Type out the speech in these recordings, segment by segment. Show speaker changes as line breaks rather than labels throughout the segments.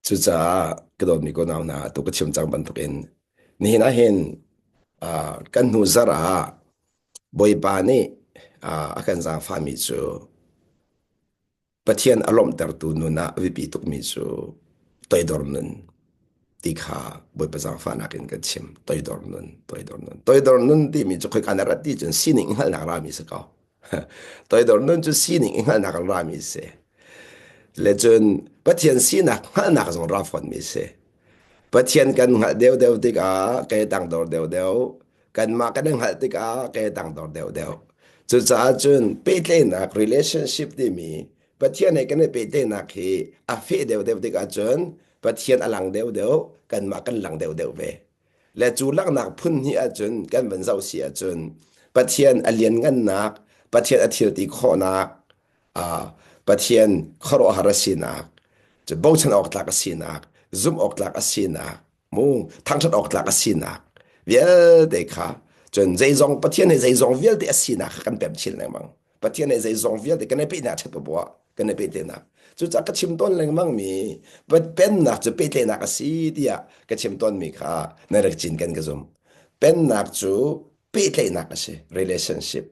Cucaah ka dawtmi ko nau hna tu ka chim cang bantukin nihin ah hin kan hnu zarh ah Bawipa nih a kan zaangfahmi cu Pathian a lawmhtertu nun ah a biapi tukmi cu toidor nun ti kha Bawipa zaangfahnak in kan chim. Toidor nun, toidor nun. Toidor nun timi cu khoika na rat ti cun sining i hngalhnak rami si ko. Toidor nun cu sining i hngalhnak rami si. Le cun Pathian sinak hngalhnak zong ra fawnmi si. Pathian kan hngalh deuhdeuh tikah kei tangdor deuhdeuh, kanmah kan i hngalh tikah kei tangdor deuhdeuh. Cucaah cun pehtlaihnak relationship timi Pathian he kan i pehtlaihnak hi a feh deuhdeuh tikah cun Pathian a lang deuhdeuh, kanmah kan lang deuhdeuh ve. Le cu langhnak phun hnih ahcun kan van zoh si ahcun Pathian a lianngannak, Pathian a thilti khawhnak, Pathian khuaruahhar a sinak, cu bochan awk tlak a sinak, zumh awk tlak a sinak, mu thangṭhat awk tlak a sinak vialte kha cun zeizong Pathian he zeizong vialte a sinak kha kan pem chin lengmang. Pathian he zeizong vialte kan i pehnak ṭhat paoh kan i pehtlaihnak. Cucaah ka chim tawn lengmang mi pennak cu pehtlaihnak a si tiah ka chim tawnmi kha na rak cinken ka zum. Pennak cu pehtlaihnak a si, relationship.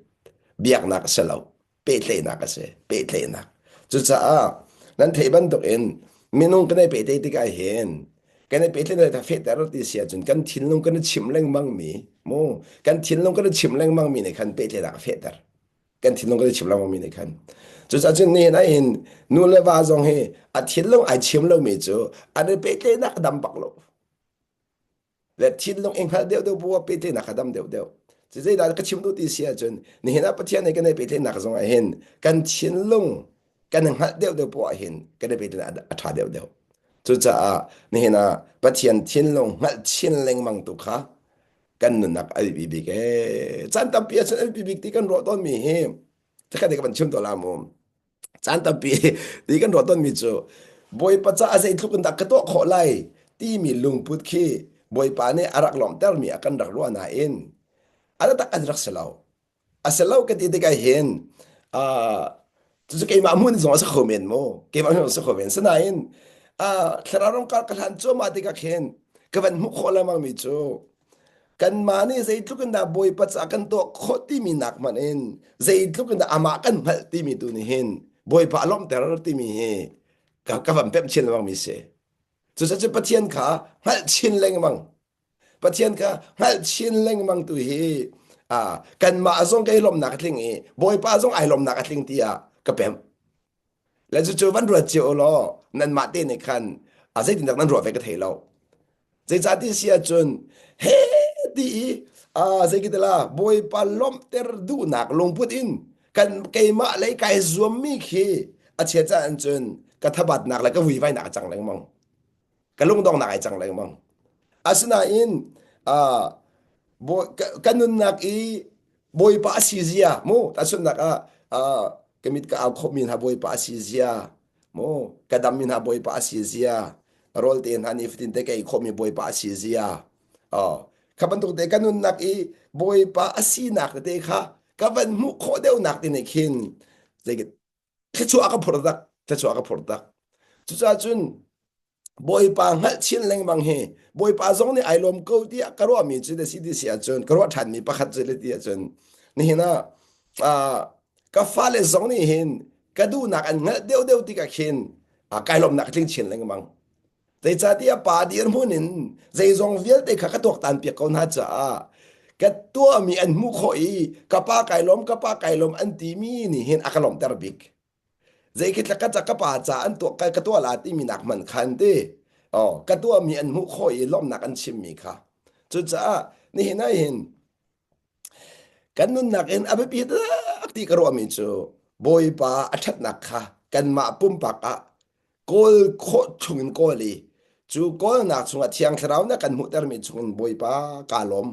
Biaknak a si lo, pehtlaihnak a si, pehtlaihnak. Cucaah nan theih bantukin minung kan i pehtlaih tikah hin kan i pehtlaihnak fehter ti si ahcun kan thinlung kan i chimh lengmang mi mu kan thinlung kan i chimh lengmang mi nih khan pehtlaihnak a fehter. Kan thinlung kan i chim lengmang mi nih khan cucaah cun nihin ah hin nu le va zong hi a thinlung ai chim lomi cu an i pehtlaihnak a dam bak lo le thinlung i hngalh deuhdeuh bu ah pehtlaihnak a dam deuhdeuh cu zeidah ka chim duh ti si ahcun nihin ah Pathian he kan i pehtlaihnak zong ah hin kan thinlung kan i hngalh deuhdeuh poah ah hin kan i pehtlaihnak a ṭha deuhdeuh cucaah nihin ah Pathian thinlung hngalh chin lengmang tu kha kan nunnak a biapi bik ee caan tampi ahcun a biapi bik ti kan ruah tawnmi hi cakhat ka van chim tawn la mu caan tampi ti kan ruah tawnmi cu Bawipa caah zeitluk in dah ka tuah khawh lai timi lungput khi Bawipa nih a rak lawmhtermi a kan rak ruah nain a tak an rak si lo A si lo ka ti tikah hin uh, cucu keimah hmun zong a si kho men mu keimah hmun a si kho men sinain uh, thlarau rongkar ka hlan cuahmah tikah khin ka van hmuh khawh lengmang mi cu kanmah nih zeitluk in dah Bawipa ca kan tuah khawh timi nak hmanh in zeitluk in dah amah kan hngalh timi tu nih hin Bawipa a lawmhter timi hi ka, ka van pemh chin lengmang mi si. Cucaah Pathian kha hngalh chin lengmang Pathian kha hngalh chin lengmang tu hi kanmah zong kai lawmnak a tling i Bawipa zong ai lawmnak a tling tiah ka pemh. Le cucu van ruat cio law nanmah te nih khan a zeitindah nan ruah ve ka thei lo. Zeicah ti si ahcun he ti i zeikitala Bawipa lawmhter duhnak lungput in kan keimah lei kai zuammi khi a chia caan cun ka thabatnak le ka vuivainak a cang lengmang. Ka lungdongnak ai cang lengmang. Asinain uh, ka nunnak i Bawipa a si zia mu tahchunhnak ah uh, ka mit ka au khomi hna Bawipa a si zia mu ka dammi hna Bawipa a si zia rawl te hna nifatin te ka ei khomi Bawipa a si zia oh kha bantuk te ka nunnak i Bawipa a sinak tete kha ka van hmuh khawh deuhnak te nih khin thluachuah ka phur tak thluachuah ka phur tak cucaah cun Bawipa hngalh chin lengmang hi Bawipa zong nih ai lawm ko tiah ka ruahmi cu na si ti si ahcun ka ruah ṭhanmi pakhat cu le ti ahcun nihin ah uh, ka fale zong nih hin ka duhnak an hngalh deuhdeuh tikah khin uh, kai lawmnak tling chin lengmang zeicahtiah pa dirhmun in zeizong vialte kha ka tuaktan piak ko hna caah ka tuahmi an hmuh khawh i ka pa kai lawm ka pa kai lawm an timi nih hin a ka lawmhter bik Zei khi ka ka pa ca an tuah ka tuah la timi nak hmanh khan ti oh ka tuahmi an hmuh khawh i lawmhnak an chimmi kha cucaah nihin ah hin kan nunnak in a biapi tak ti ka ruahmi cu Bawipa a ṭhatnak kha kanmah pumpak ah kawl khawh chungin kawl i cu kawlnak chungah Thiang Thlarau nih a kan hmuhtermi chungin Bawipa kaa lawm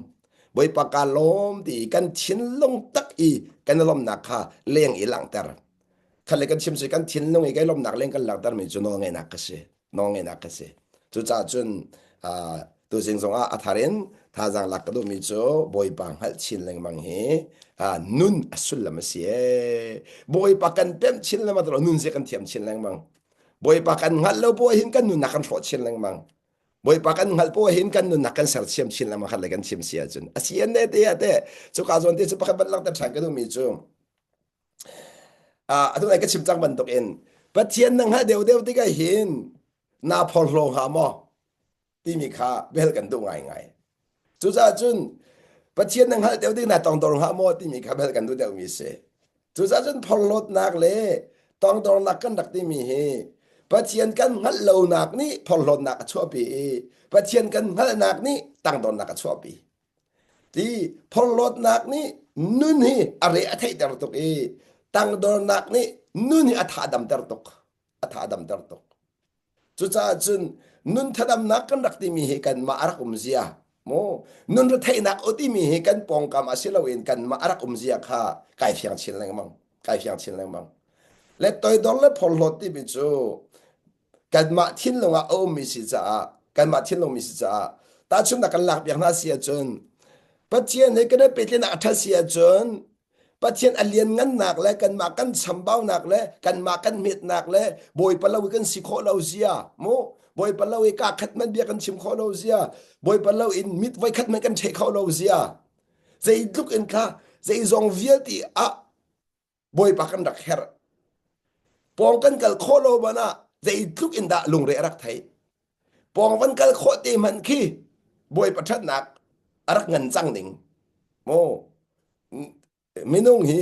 Bawipa kaa lawm ti i kan thinlung tak i kan i lawmhnak kha leng i langhter khat le kan chim si kan thinlung i kan lawmhnak leng kan langhtermi cu nawlngeihnak ka si nawlngeihnak ka si cucaah cun uh, tuzing zongah a thar in thazaang lak ka duhmi cu Bawipa hngalh chin lengmang hi uh, nun a sullam a si ee Bawipa kan pemh chin lengmang nun zia kan thiam chin lengmang. Bawipa kan hngalh lo poah hin kan nunnak kan hrawh chin lengmang. Bawipa kan hngalh poah hin kan nunnak kan sersiam chin lengmang khat le kan chim si ahcun. A si an ne te ah te cuka zawn te cu pakhat van langhter ṭhan ka duhmi cu atu nai ka chim cang bantuk in Pathian na hngalh deuhdeuh tikah hin naa phorhlaw hnga maw timi kha biahal kan duh ngaingai. Cucaah cun Pathian na hngalh deuh ding naa tongdor hnga maw timi kha biahal kan duh deuhmi a si. Cucaah cun phorhlawtnak le tongdornak kan rak timi hi Pathian kan hngalh lonak nih phorhlawtnak a chuahpi i Pathian kan hngalhnak nih tangdornak a chuahpi. Ti phorhlawtnak nih nun hi a re a theihter tuk i tangdornak nih nun hi a tha damter tuk. A tha damter tuk. Cucaah cun nun thadamnak kan rak timi hi kanmah a rak um zia mu nun retheihnak u timi hi kan pawngkam a si loin kanmah a rak um zia kha kai fiang chin lengmang kai fiang chin lengmang le toidor le phorhlawt timi cu kanmah thinlung ah a ummi si caah kanmah thinlung mi si caah tahchunhnak kan lak piak hna si ahcun Pathian he kan i pehtlaihnak a ṭhat si ahcun Pathian a lianngannak le kanmah kan chambaunak le kanmah kan hmetnak le Bawipa lo i kan si khawh lo zia mu Bawipa lo i kaa khat hmanh bia kan chim khawh lo zia Bawipa lo in mit voi khat hmanh kan ṭheh khawh lo zia zeitluk in kha zeizong vialte ah Bawipa kan rak herh pawng kan kal khawh lo man ah zeitluk in dah lungre a rak thei pawng van kal khawh te hmanh khi Bawipa ṭhatnak a rak ngan cang ning mu minung hi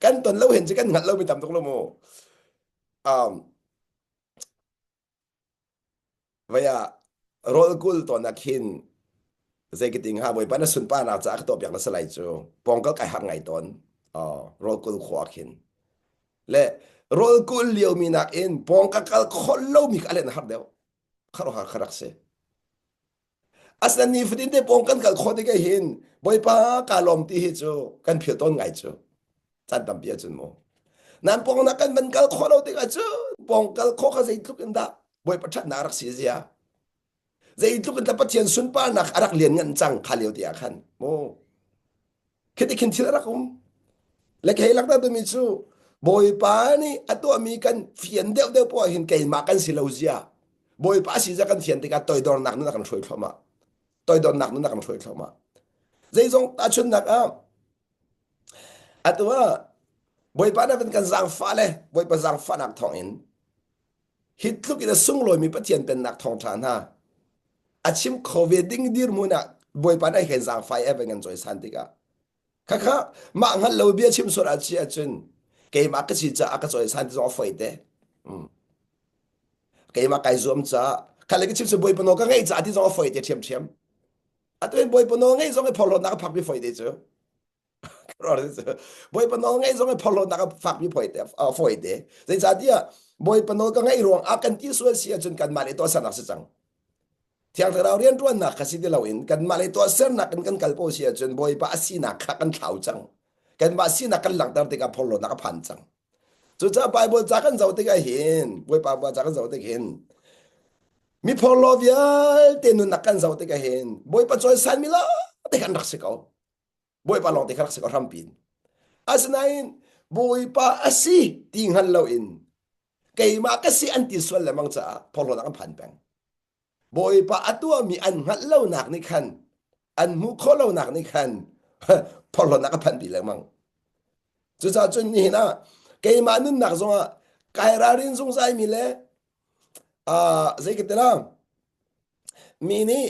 kan ton lo hen cu kan hngalh lo mi tam tuk lo mu um vaya rol kul to na khin zei ki ting ha bawipa na sunpa nak ca ka to piak na salai cu pongkal kai har ngai ton rol kul khua khin le rol kul lio mi nak in pong ka kal khol lo mi ka len har deuh kharo har kharak se Asinain nifatin te pawng kan kal khawh tikah hin Bawipa kaa lawm ti hi cu kan phil tawn ngai cu. Caan tampi ahcun mu. Nan pawng na kan van kal khawh lo tikah cun pawng kal khawh kha zeitluk in dah Bawipa ṭhatnak rak si zia. Zeitluk in dah Pathian sunparnak a rak lian ngan cang kha lio ti ah khan mu. Khiti khin thil a rak um. Le kei lak dah tumi cu Bawipa nih a tuahmi kan fian deuhdeuh poah hin keimah kan si lo zia. Bawipa si zia kan fian tikah toidornak nun a kan hruai thluahmah. Toidornak nun a kan hruai thluahmah. Zeizong tahchunhnak ah atu ah Bawipa nih kan zaangfah le Bawipa zaangfahnak thawngin hi tluk in a sunglawimi Pathian pennak thawngṭha hna a chim kho ve ding dirhmun ah Bawipa nih kan zaangfah i a van kan cawisan tikah khakha mah hngal lo bia chim sual ah si ahcun keimah ka si caah ka cawisan ti zong a foi te keimah kai zuam caah kha le ka chim su Bawipa nawl ka ngeih caah ti zong a foi te ṭhiamṭhiam atu in Bawipa nawl ngeih zong i phorhlawtnak a phakmi foi te cu Bawipa nawl ngaih zong i phorhlawtnak a fakmi fawi te. Zeicahtiah Bawipa nawl ka ngaih ruang ah kan ti sual si ahcun kanmah nih tuahsernak si cang. Thiang Thlarau rianṭuannak kha si ti loin kanmah nih tuahsernak in kan kal po si ahcun Bawipa a sinak kha kan thlau cang. Kanmah sinak kan langhter tikah phorhlawtnak a phan cang. Cucaah Bible ca kan zoh tikah hin Bawipa ca kan zoh tik hin mi phorhlaw vialte nunnak kan zoh tikah hin Bawipa cawisanmi lawng te kan rak si ko. Bawipa lawng te kha rak si ko hrampi in. Asinain Bawipa a si ti hngal loin keimah ka si an ti sual lemang caah phorhlawtnak an phan peng. Bawipa a tuahmi an hngalh lonak nih khan an hmuh khawh lonak nih khan phorhlawtnak a phanh pi lengmang. Cucaah cun nihin ah keimah nunnak zongah kai ralrin zungzalmi le uh, zei ka ti la mi nih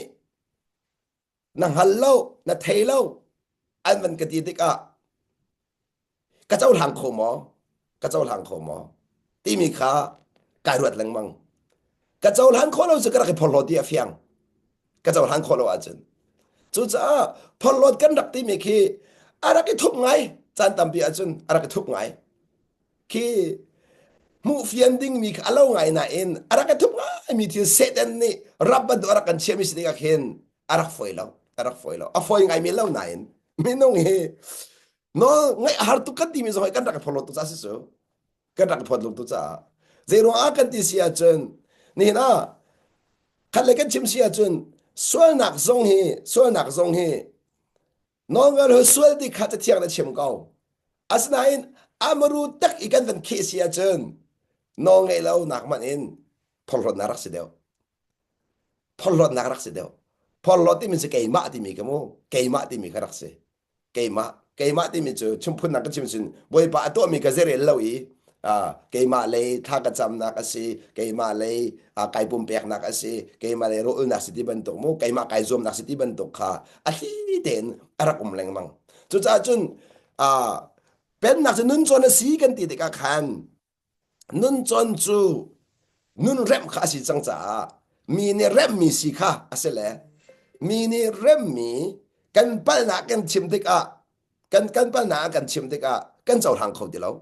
na hngal lo na thei lo an van ka ti tikah ka cohlang kho maw ka cohlang kho maw timi kha kai ruat lengmang ka cohlan khawh lo cu ka rak i phorhlawt ti a fiang ka cohlan khawh lo ahcun cucaah phorhlawt kan rak timi khi a rak i thup ngai caan tampi ahcun a rak i thup ngai khi hmuh fian dingmi kha a lo ngai nain a rak i thup ngaimi thil Satan nih rap bantuk a rak kan chiahmi si tikah khin a rak fawi lo a rak fawi lo a fawi ngaimi lo nain minung hi nawl ngaih a har tuk kan timi zong hi kan rak i phorhlawt tuk caah si cu kan rak i phorhlawt tuk caah zei ruang ah kan ti si ahcun nihin ah khat le kan chim si ahcun sualnak zong hi sualnak zong hi Nawlngaih lo sual ti kha cathiang na chim ko. Asinain amaru tak i kan van kheh si ahcun. Nawl ngeih lo nak hmanh in phorhlawtnak rak si deuh. Phorhlawtnak rak si deuh. Phorhlawt timi cu keimah timi ka mu. Keimah timi kha rak si. Keimah keimah timi cu chimphunnak ka chim cun Bawipa a tuahmi ka zerel lo i keimah lei thla ka camnak a si, keimah lei kai pumpeknak a si, keimah lei rawlulnak si ti bantuk mu, keimah kai zuamnak si ti bantuk kha a thli tein a rak um lengmang. Cucaah cun pennak cu nun cawn a si kan ti tikah khan nun cawn cu nun remh kha a si cang caah mi nih remhmi si kha a si le mi nih remhmi kan palhnak kan chim tikah kan kan palhnak kan chim tikah kan cohlang kho ti lo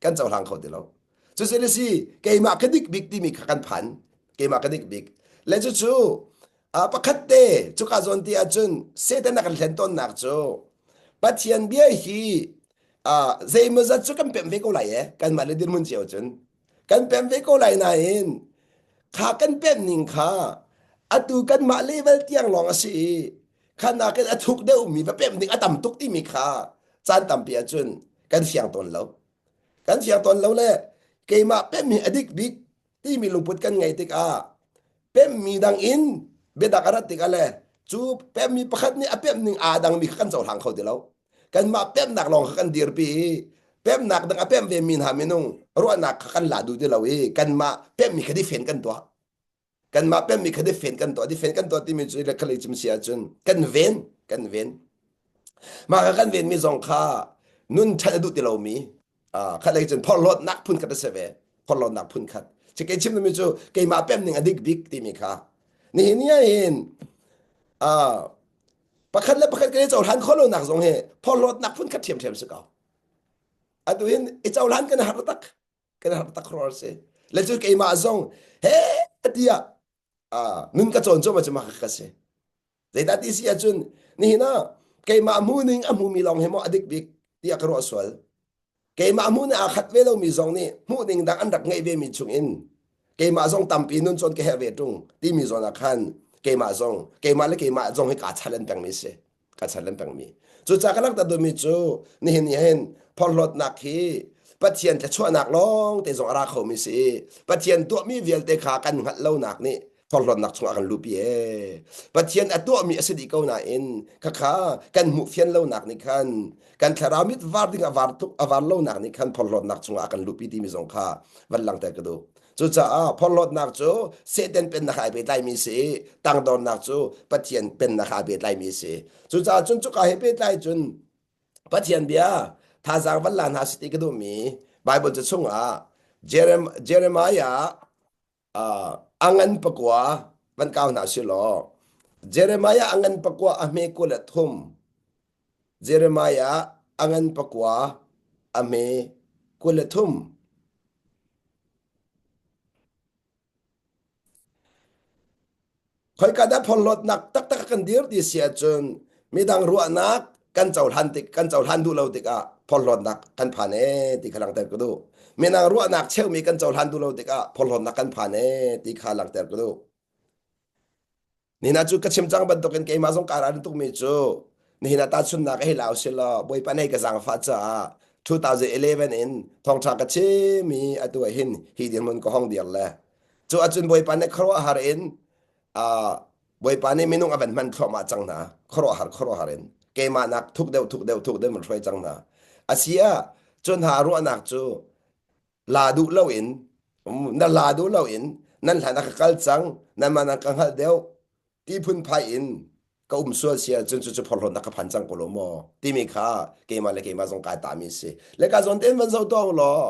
kan cohlang kho ti lo cucu le si keimah ka dik bik timi kha kan phan keimah ka dik bik le cucu pakhat te cuka zawn ti ahcun Satan a kan hlen tawnnak cu Pathian bia hi zeimawzat cu kan pemh ve ko lai e kanmah le dirhmun cio cun kan pemh ve ko lai nain kha kan pemh ning kha atu kanmah level tiang lawng a si i kha nakin a thuk deuhmi va pemh ding a tam tuk timi kha caan tampi ahcun kan fiang tawn lo kan fiang tawn lo le keimah pemh hi a dik bik timi lungput kan ngeih tikah pemhmi dang in biatak a rat tikah le cu pemhmi pakhat nih a pemh ning aa dangmi kha kan cohlang kho ti lo kanmah pemhnak lawng kha kan dirpi i pemhnak dang a pemh ve mi hna minung ruahnak kha kan la duh ti lo i kanmah pemhmi kha difen kan tuah kanmah pemhmi kha difen kan tuah difen kan tuah timi cu le khalei chim si ahcun kan ven kan ven mah kha kan venmi zong kha nun ṭhan a duh ti lomi khat lei cun phorhlawtnak phun khat a si ve phorhlawtnak phun khat ci kei chim mi cu keimah pem ning a dik bik timi kha nihin ni ahhin pakhat le pakhat kan i cohlan khawh lonak zong hi phorhlawtnak phun khat ṭhiamṭhiam si ko atu hin i cohlan kan har tak kan har tak hrawr si le cu keimah zong he tiah nun ka cawn cuahmah cu mah ka si Zeidah ti si ahcun nihin ah keimah hmu ning a hmumi lawng hi maw a dik bik tiah ka ruah sual. Keimah hmu nih aa khat ve lomi zong nih hmuh ning dang an rak ngeih vemi chungin keimah zong tampi nun cawn ka herh ve ṭung timi zawn ah khan keimah zong keimah le keimah zong hi kaa challenge pengmi si. Kaa challenge pengmi. Cucaah ka langhter duhmi cu nihin ni hin phorhlawtnak hi Pathian thluachuahnak lawng te zong a ra khomi si i Pathian tuahmi vialte kha kan hngalh lonak nih phorhlawtnak chungah kan luhpi ee. Pathian a tuahmi a si dih ko nain khakha kan hmuh fian lonak nih khan kan thlarau mit var ding a var tuk a var lonak nih khan phorhlawtnak chungah a kan luhpi timi zong kha van langhter ka duh. Cucaah phorhlawtnak cu Satan pennak ai pehtlaimi si i tangdornak cu Pathian pennak aa pehtlaimi si. Cucaah cun cuka he pehtlai cun Pathian bia thazaang van la hna si ti ka duhmi Bible ca chungah Jeremiah a ngan pakua van kau hna si law Jeremiah a ngan pakua a hme 23 Jeremiah a ngan pakua a hme 23 Khoika dah phorhlawtnak taktak kan dir ti si ahcun midang ruahnak kan cohlan tik kan cohlan duh lo tikah phorhlawtnak kan phan ee ti kha langhter ka duh. Midang ruahnak cheumi kan cohlan duh lo tikah phorhlawtnak kan phan ee ti kha langhter ka duh. Nihin ah cu ka chim cang bantukin keimah zong kaa ral tukmi cu nihin ah tahchunhnak hei lau si law Bawipa nei ka zaangfah caah 2011 in thawngṭha ka chim i atu ah hin hi dirhmun ka hong dir le cu ahcun Bawipa nih khuaruahhar in uh, Bawipa nih minung a van hman thluahmah cang hna khuaruahhar khuaruahhar in keimah nak thuk deuh thuk deuh thuk deuh man hruai cang hna asi ah cu hna ruahnak cu la duh loin na la duh loin nan hlan ah ka kal cang nan mah nan ka hngalh deuh ti phunphai in ka um sual si ahcun cucu phorhlawtnak ka phan cang ko lo maw timi kha keimah le keimah zong kai tami si le ka zawn tein van zoh tuah law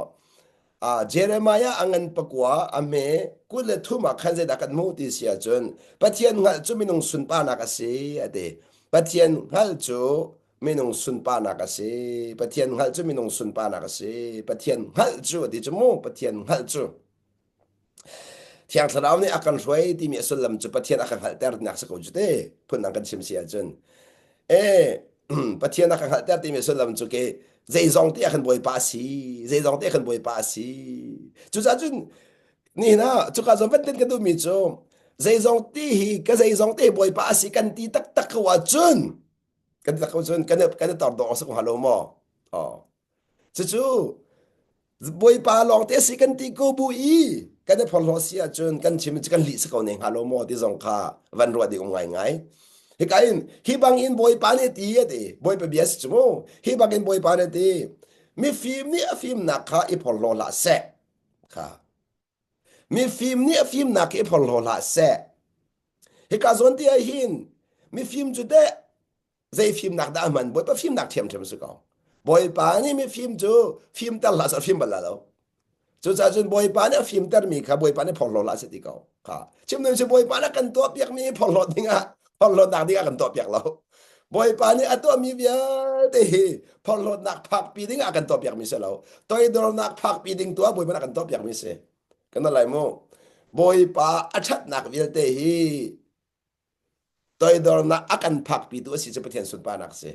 Jeremiah a ngan pakua a hme 23 ah khan zeidah kan hmuh ti si ahcun Pathian hngalh cu minung sunparnak a si a ti Pathian hngalh cu minung sunparnak a si Pathian hngalh cu minung sunparnak a si Pathian hngalh cu a ti cu mu Pathian hngalh cu Thiang Thlarau nih a kan hruai timi a sullam cu Pathian a kan hngalhter tinak si ko cu te phundang kan chim si ahcun e Pathian a kan hngalhter timi a sullam cu ke zeizong te ah kan Bawipa a si zeizong te ah kan Bawipa a si cucaah cun nihin ah cuka zawn van ten ka duhmi cu zeizong ti hi ka zeizong te Bawipa a si kan ti taktak ko ahcun kan ti tak ko cun kan kan i tor dawh a si ko hnga lo maw? Oh. Cucu. Bawipa lawng te si kan ti ko bu i kan i phorhlaw si ahcun kan chim cu kan lih si ko ne hnga lo maw ti zong kha van ruah ding um ngaingai. Hika in hi bangin Bawipa nih ti a ti. Bawipa bia si cu mu. Hi bangin Bawipa nih ti. Mifim nih a fimnak kha i phorhlaw hlah seh. Kha. Mifim nih a fimnak i phorhlaw hlah seh. Hika zawn ti ah hin mifim cu teh zei fimnak dah a hman Bawipa fimnak ṭhiamṭhiam si ko. Bawipa nih mifim cu fimter hlah seh a fim bal la lo. Cucaah cun Bawipa nih a fimtermi kha Bawipa nih phorhlaw hlah seh ti ko. Kha chim ding cu Bawipa nih kan tuahpiakmi phorhlawt dingah phorhlawtnak dingah kan tuahpiak lo. Bawipa nih a tuahmi vialte hi phorhlawtnak phakpi dingah kan tuahpiakmi si lo. Toidornak phakpi ding tu ah Bawipa nih a kan tuahpiakmi si. Kan lai mu. Bawipa a ṭhatnak vialte hi toidornak a kan phakpitu a si cu Pathian sunparnak a si.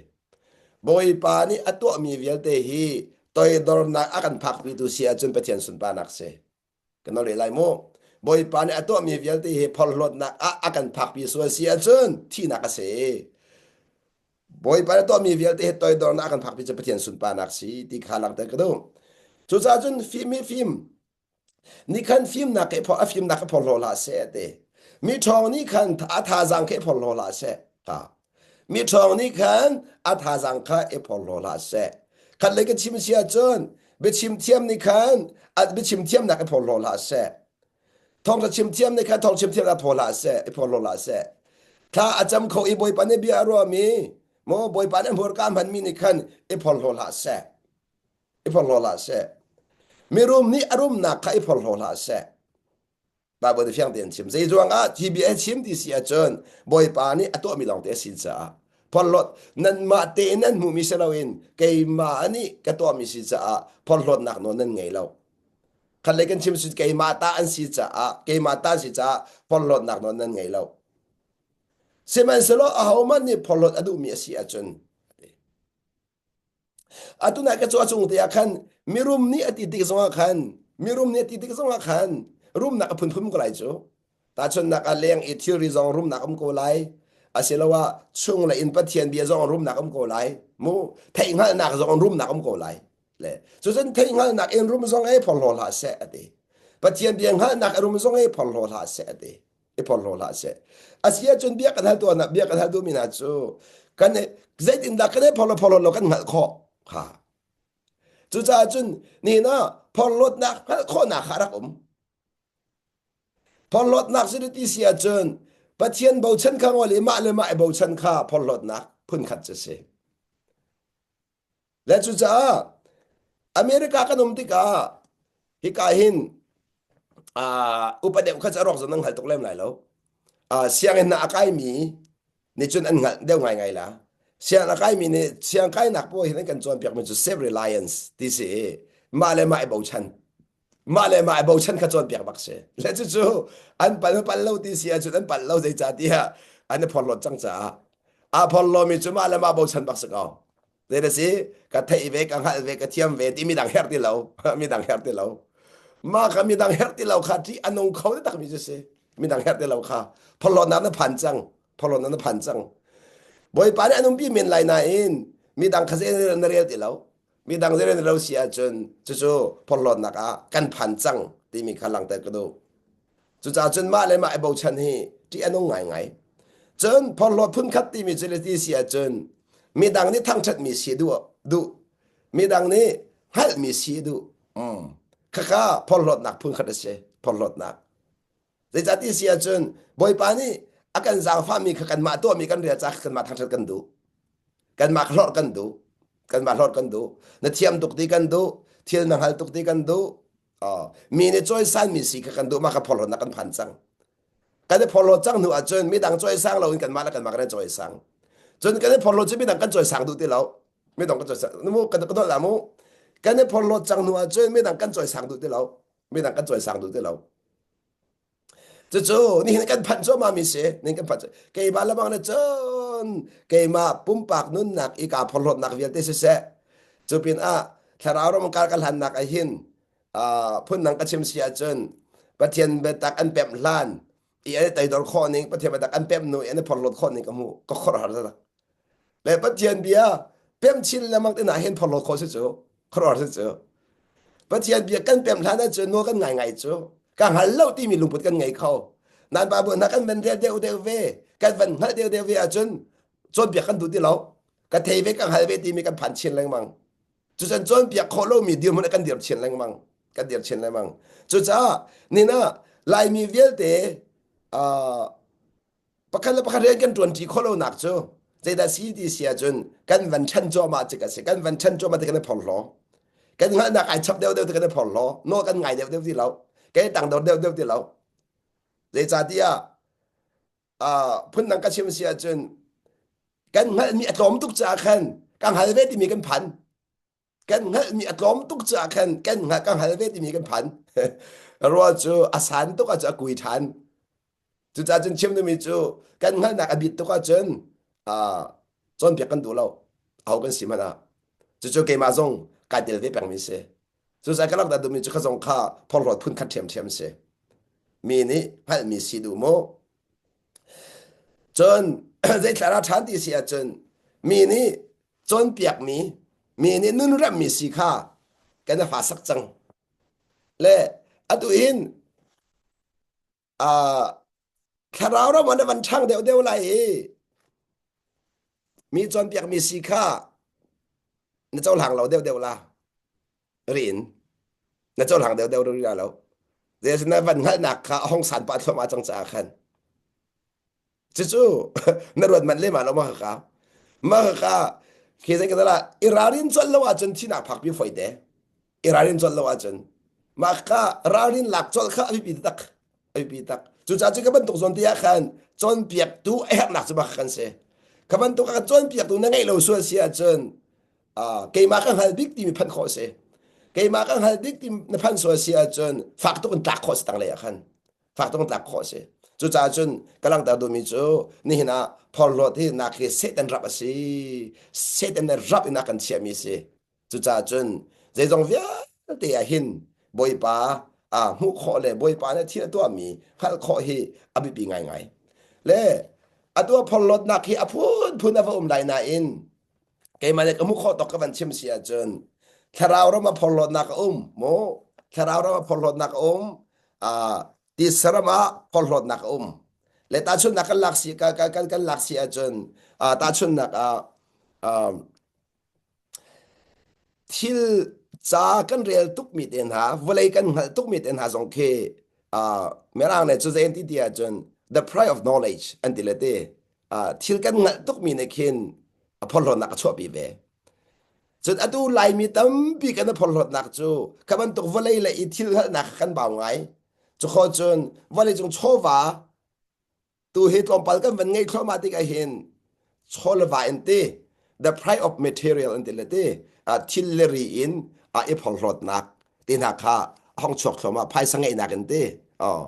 Bawipa nih a tuahmi vialte hi toidornak a kan phakpitu si ahcun Pathian sunparnak a si. Kan rel lai mu. Bawipa nih a tuahmi vialte hi phorhlawtnak ah a kan phakpi sual si ahcun thihnak a si. Bawipa nih a tuahmi vialte hi toidornak a kan phakpi cu Pathian sunparnak si ti kha langhter ka duh. Cucaah cun fim hi fim Nih khan fimnak he a fimnak a phorhlaw hlah seh a ti. Mi ṭhawng nih khan a thazaang kha i phorhlaw hlah seh. Ha. Mi ṭhawng nih khan a thazaang kha i phorhlaw hlah seh. Khat lei ka chim si ahcun biachim thiam nih khan a biachim thiamnak i phorhlaw hlah seh. Thawngṭha chim thiam nih khan thawng chim thiamnak phaw hlah seh, i phorhlaw hlah seh. Thla a cam kho i Bawipa nih bia a ruahmi, maw Bawipa nih hmurka a hmanmi nih khan i phorhlaw hlah seh. I phorhlaw hlah seh. Mirum nih a rumnak kha i phorhlaw hlah seh. Bible nih fiang tein chim. Zei ruangah hi bia hi chim ti si ahcun Bawipa nih a tuahmi lawngte a si caah phorhlawt nanmah tein nan hmuhmi si loin keimah nih ka tuahmi si caah phorhlawtnak nawl nan ngei lo. Khat lei kan chim si keimah ta an si caah keimah ta an si caah phorhlawtnak nawl nan ngei lo. Sihmanhsehlaw ahohmanh nih phorhlawt a duhmi a si ahcun Atu nai ka cu a cung te ah khan mirum nih a ti tik zongah khan mirum nih a ti tik zongah khan rumnak a phunphun ko lai cu. Tahchunhnak ah leng i thilri zong rumnak um ko lai. Asiloah chung le in Pathian bia zong rumnak um ko lai. Mu theihhngalhnak zong rumnak um ko lai. Le cucun theihhngalhnak in rum zong ei phorhlaw hlah seh a ti. Pathian bia hngalhnak a rum zong ei phorhlaw hlah seh a ti. I porhlaw hlah seh. A si ahcun bia kan hal tuah bia kan hal duhmi hna cu kan zeitindah kan i phorhlaw phorhlaw lo kan hngalh khawh kha. Cucaah cun nihin ah phorhlawtnak hngalh khawhnak kha a rak um. Phorhlawtnak cu ti si ahcun Pathian bochan kha ngol i mah le mah i bochan kha phorhlawtnak phunkhat cu si. Le cucaah America kan um tikah hika hin uh, upa deuh kha cu a rawk zong nan hngal tuk lem lai lo. Uh, sianginn a kaimi nih cun an hngalh deuh ngaingai la. Siang a kaimi nih siang kainak pawl hin an kan cawnpiakmi cu self reliance ti si i mah le mah i bochan. Mah le mah i bochan kha cawnpiak bak si. Le cucu an pal pal lo ti si ahcun an pal lo zeicahtiah an i phorhlawt cang caah. Aa phorhlawmi cu mah le mah bochan bak si ko. Zei na si ka theih ve ka hngalh ve ka thiam ve ti midang herh ti lo midang herh ti lo mah kha midang herh ti lo kha ṭih a nung kho takmi cu si midang herh ti lo kha phorhlawtnak na phan cang phorhlawtnak na phan cang Bawipa nih an umpi men lai nain midang kha zei na rel ti lo midang zei na lo si ahcun cucu phorhlawtnak ah kan phan cang timi kha langhter ka duh Cucaah cun mah le mah i bochan hi ṭih a nung ngaingai. Cun phorhlawt phunkhat timi cu le ti si ahcun midang nih thangṭhatmi si duh duh midang nih hngalhmi si duh. Mm. Khakha phorhlawtnak phunkhat a si. Phorhlawtnak. Zeicah ti si ahcun Bawipa nih a kan zaangfahmi kha kanmah tuahmi kan rel caah kanmah thangṭhat kan duh. Kanmah hlorh kan duh. Kanmah hlorh kan duh. Na thiam tuk ti kan duh. Thil na hngal tuk ti kan duh. Mi nih cawisanmi si kha kan duh mah kha phorhlawtnak kan phan cang. Kan i phorhlawt cang hnu ahcun midang cawisang loin kanmah le kanmah kan i cawisang. Cun kan i phorhlawt cu midang kan cawisang duh ti lo. Midang kan cawisang mu kan ka dolh mu. Kan i phorhlawt cang hnu ahcun midang kan cawisang duh ti lo. Midang kan cawisang duh ti lo. Cucu nihin kan phanh cuahmah mi si. Nihin kan phanh. Keimah lamang na cun keimah pumpak nunnak i kaa phorhlawtnak vialte siseh. Cu pinah thlarau ram kar ka hlannak ah hin phundang ka chim si ahcun Pathian biatak an pemh hlan i an i toidor khawh ning Pathian biatak an pemh hnu i an i phorhlawt khawh ning ka hmuh ka khuaruahhar taktak. Le Pathian bia pemh chin lengmang te hna hin phorhlawt khawh si cu khuaruahhar si cu. Pathian bia kan pem hlan ahcun nawl kan ngai ngai cu ka hngal lo timi lungput kan ngei kho. Nan Bible hna kan van rel deuh deuh ve, kan van hngalh deuh deuh ve ahcun cawnpiak kan duh ti lo. Ka thei ve ka hngal ve timi kan phan chin lengmang. Cucun cawnpiak khawh lomi dirhmun ah kan dir chin lengmang. Kan dir chin lengmang. Cucaah nina Laimi vialte uh, pakhat le pakhat rian kan ṭuanṭi khawh lonak cu zeidah si ti si ahcun kan van ṭhan cuahmah cik a si kan van ṭhan cuahmah ti kan i phorhlaw kan hngalhnak ai chap deuhdeuh ti kan i phorhlaw nawl kan ngai deuhdeuh ti lo kan i tangdor deuhdeuh ti lo zeicahtiah uh, phundang ka chim si ahcun kan hngalhmi a tlawm tuk caah khan ka hngal ve timi kan phan kan hngalhmi a tlawm tuk caah khan kan hngalh ka hngal ve timi kan phan rual cu a san tuk ahcun a kui ṭhan cucaah cun chim duhmi cu kan hngalhnak a bit tuk ahcun cawnpiak kan duh lo aho kan si hmanh ah cucu keimah zong kai tel ve pengmi si cucaah ka langhter duhmi cu kha zong kha phorhlawt phun khat ṭhiamṭhiam si mi nih hngalhmi si duh mu cun zeithla ra ṭhan ti si ahcun mi nih cawnpiakmi mi nih nun remmi si kha kan i fa sak cang le atu hin uh, thlarau ram an van ṭhang deuh deuh lai i mi cawnpiakmi si kha na cohlang lo deuh deuh la rin na cohlang deuh deuh rih la lo zeicahtiah na van hngalhnak kha a hong san pah thluahmah cang caah khan Cucu na ruat manh lehmah lo ma ka ma ka khi zei ka la i ralrin colh lo ahcun thinak phakpi foi te i ralrin colh lo ahcun mah ka ralrin lak colh kha a biapi tak a biapi tak cucaah cu ka bantuk zawn te ah khan cawnpiaktu a herhnak cu mah kan si ka bantuk ah cawnpiaktu na ngeih lo sual si ahcun keimah ka hngal bik timi phanh khawh si keimah ka hngal bik ti na phanh sual si ahcun fak tuk in tlak khawh si tanglei ah khan fak tuk tlak khawh a si. Cucaah cun ka langhter duhmi cu nihin ah phorhlawt hi nak hi Satan rap a si. Satan nih rap in a kan chiahmi a si. Cucaah cun zeizong vialte ah hin Bawipa a hmuh khawh le Bawipa nih thil a tuahmi hngalh khawh hi a biapi ngaingai. Le atu a phorhlawtnak hi a phunphun a va um lai nain keimah nih ka hmuh khawh tawk ka van chim si ahcun thlarau ram a phorhlawtnak a um mu thlarau ram a phorhlawtnak a um uh, tisa ram ah phorhlawtnak a um le tahchunhnak kan lak si kan kan kan lak si ahcun uh, tahchunhnak ah um, thil ca kan rel tukmi te hna vawlei kan hngalh tukmi te hna zong khi uh, mirang nih cu zei an ti ti ahcun the pride of knowledge an ti le ti thil kan hngalh tukmi nih khin a phorhlawtnak a chuahpi ve. Cun atu Laimi tampi kan i phorhlawtnak cu kha bantuk vawlei le i thil hngalhnak kha kan bau ngai. Cukho cun vawleicung chawva tu hi tlawmpal kan van ngei thluahmah tik ahhin chaw le va in ti the pride of material an ti le ti thil le ri in i phorhlawtnak te hna kha a hong chuak thluahmah phaisa ngeihnak in ti oh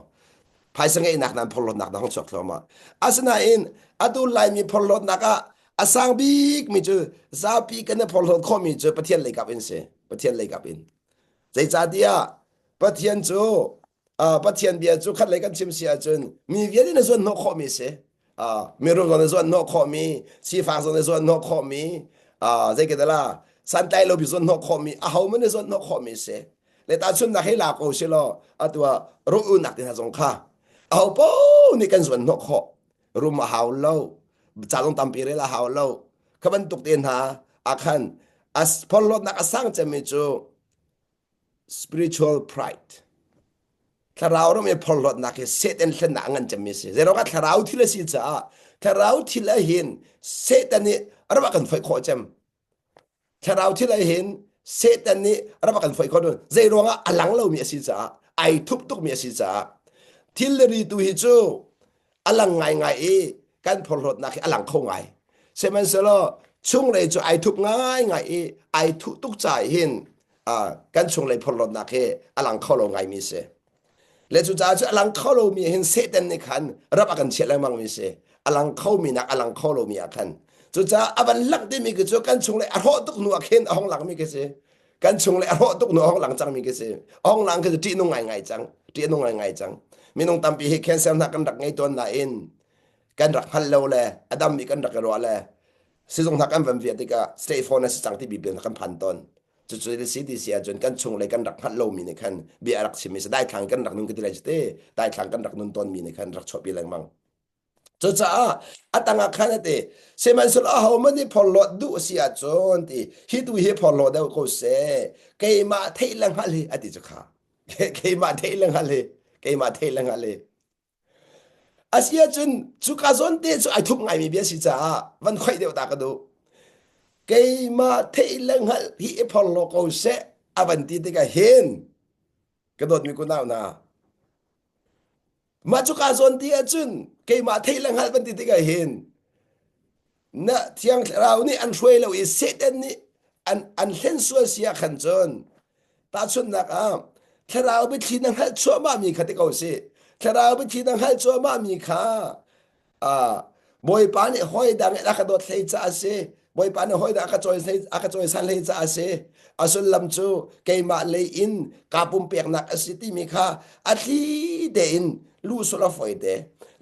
phaisa ngeihnak nan phorhlawtnak na hong chuak thluahmah asinain atu laimi phorhlawtnak ah a sang bik mi cu zapi kan i phorhlawt khawhmi cu Pathian lei kap in si Pathian lei kap in zeicahtiah Pathian cu uh, Pathian bia cu khat lei kan chim si ahcun mi vialte na zuan hnawh khawhmi si uh, mirum zong na zuan hnawh khawhmi sifak zong na zuan hnawh khawhmi uh, zei ke la santlai lo bi zuan hnawh khawhmi aho man na zuan hnawh khawhmi si le tahchunnak hei la ko si law atu ah ruunak te hna zong kha aho paoh nih kan zuan hnawh khawh rum a hau lo ca zong tampi rel a hau lo kha bantuk te hna ah khan as phorhlawtnak a sang cemmi cu spiritual pride thlarau ram i phorhlawtnak hi Satan hlennak a ngan cemmi a si zeiruangah thlarau thil a si caah thlarau thil ah hin Satan nih ram a kan foih khawh cem thlarau thil ah hin Satan nih ram a kan foih khawh zei ruangah a lang lomi a si caah ai thup tukmi a si caah thil le ri tu hi cu a lang ngaingai i kan phorhlawtnak hi a lang kho ngai sihmanhsehlaw chunglei cu ai thup ngaingai i ai thuh tuk caah hin kan chunglei phorhlawtnak hi a lang kho lo ngaimi si le cucaah cu a lang kho lomi hin Satan nih khan rap a kan chiah lengmang mi si a lang khomi nak a lang kho lomi ah khan cucaah a van langh timi khi cu kan chunglei a hrawh tuk hnu ah khin a hong langmi khi si kan chunglei a hrawh tuk hnu a hong lang cangmi khi si a hong lang khi cu ṭihnung ngaingai cang ṭihnung ngaingai cang minung tampi hi cancer hna kan rak ngei tawn nain kan rak hngal lo le a dammi kan rak i ruah le sizung hna kan van viah tikah state phone a si cang ti bibia kan phan tawn. Cucu na si ti si ahcun kan chung le kan rak hngalh lomi nih khan bia a rak chimmi si daithlang kan rak nun ka ti lai cu te daithlang kan rak nun tawnmi nih khan rak chuahpi lengmang. Cucaah a tangah khan a ti sihmanhsehlaw ahohmanh nih phorhlawt duh a si ahcun ti hi tu hi phorhlaw deuh ko seh keimah theih le hngalh hi a ti cu kha keimah theih le hngalh hi keimah theih le hngalh hi Asiahcun cuka zawn te cu ai thup ngaimi bia si caah van khoih deuh ta ka duh. Keimah theih le hngalh hi i phorhlaw ko seh a van ti tikah hin ka dawtmi kunau hna mah cuka zawn ti ahcun keimah theih le hngalh van ti tikah hin na thiang thlarau nih an hruai lo i Satan nih an an hlen sual si ah khan cun tahchunhnak ah thlarau biathli na hngalh chuahmah mi kha ti ko si thlarau biathli na hngalh cuahmah mi kha ah Bawipa nih hawi dang in a ka dawt hlei caah a si Bawipa nih hawi dang a ka cawi a ka cawisan hlei caah a si a sullam cu keimah lei in kaa pumpeknak a si timi kha a thli tein luh sul a fawi te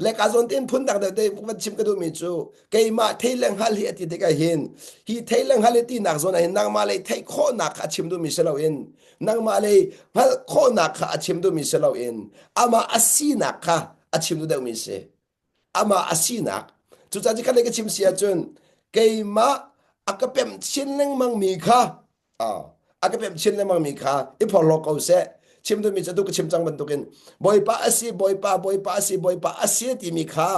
le ka zawn tein phun dang deuh te van chim ka duhmi cu keimah thei le hngal hi a ti tikah hin hi thei le hngal hi tinak zawn ah hin nangmah lei theih khawhnak kha a chim duhmi si loin nangmah lei hngalh khawhnak kha a chim duhmi si loin amah a sinak kha a chim duh deuhmi si amah a sinak cucaah khan ka chim si ahcun keimah a ka pemh chin lengmang mi kha a ka pemh chin lengmang mi kha i phorhlaw ko seh chim duhmi cu atu ka chim cang bantukin bawipa a si bawipa bawipa a si bawipa a si timi kha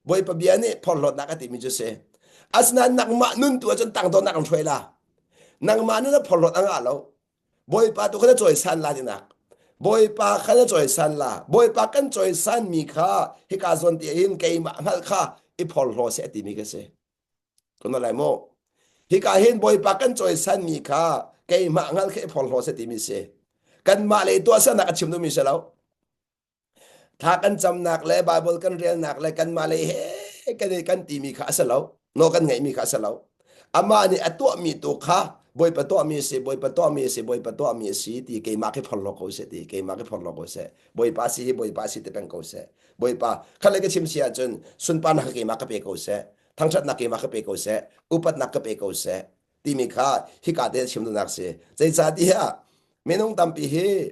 bawipa bia nih phorhlawtnak a timi cu si asinain nangmah nun tu ahcun tangdornak an hruai la nangmah nun a phorhlawt a ngah lo Bawipa tu kha na cawisan la tinak. Bawipa kha na cawisan la. Bawipa kan cawisan mi kha hika zawn ti hin keimah hngalh kha i phorhlaw seh timi ka si. Kun lai mu. Hika hin Bawipa kan cawisan mi kha keimah hngalh kha i phorhlaw seh timi si. Kanmah le tuahsernak a chim duhmi si lo. Thla kan camnak le Baibal kan relnak le kanmah lei he kan kan timi kha a si lo. No kan ngeihmi kha a si lo. Amah nih a tuahmi tu kha Bawipa tuahmi a si, Bawipa tuahmi a si, Bawipa tuahmi a si ti keimah khi phorhlaw ko seh ti keimah khi phorhlaw ko seh. Bawipa si hi Bawipa si ti peng ko seh. Bawipa khat le ka chim si ahcun sunparnak kha keimah ka pe ko seh. Thangṭhatnak keimah ka pe ko seh. Upatnak ka pe ko seh. Timi kha hika te chim duhnak si. Zeicahtiah minung tampi hi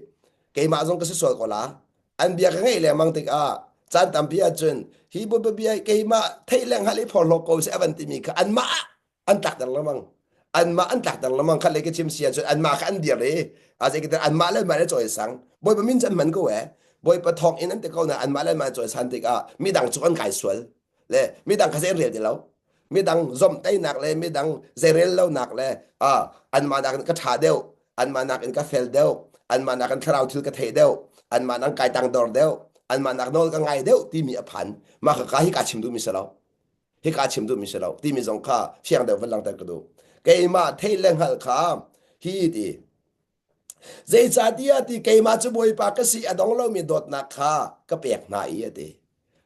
keimah zong ka si sual ko la an bia ka ngeih lengmang tikah caan tampi ahcun hi Bawipa bia keimah theih le hngalh i phorhlaw ko seh a van timi kha anmah ah an tlakter lengmang anmah an tlakter lengmang khat le ka chim si ahcun anmah kha an dir i a zei anmah le anmah le cawisang Bawipa min cu an hman ko eh Bawipa thawng in an ti ko na anmah le anmah cawisan tikah midang cu an kai sual le midang kha zei rel ti lo midang zomhtainak le midang zeirel lonak le anmah nakin ka ṭha deuh anmah nakin ka fel deuh anmah nakin thlarau thil ka thei deuh anmah nak kai tangdor deuh anmah nak nawl ka ngai deuh timi a phan mah ka hi ka chim duhmi si lo hi ka chim duhmi si lo timi zong kha fiang deuh van langhter ka duh keimah theih le hngalh kha hi ti Zeicahtiah ti keimah cu Bawipa ka si a dong lomi dawtnak kha ka pek hna i a ti.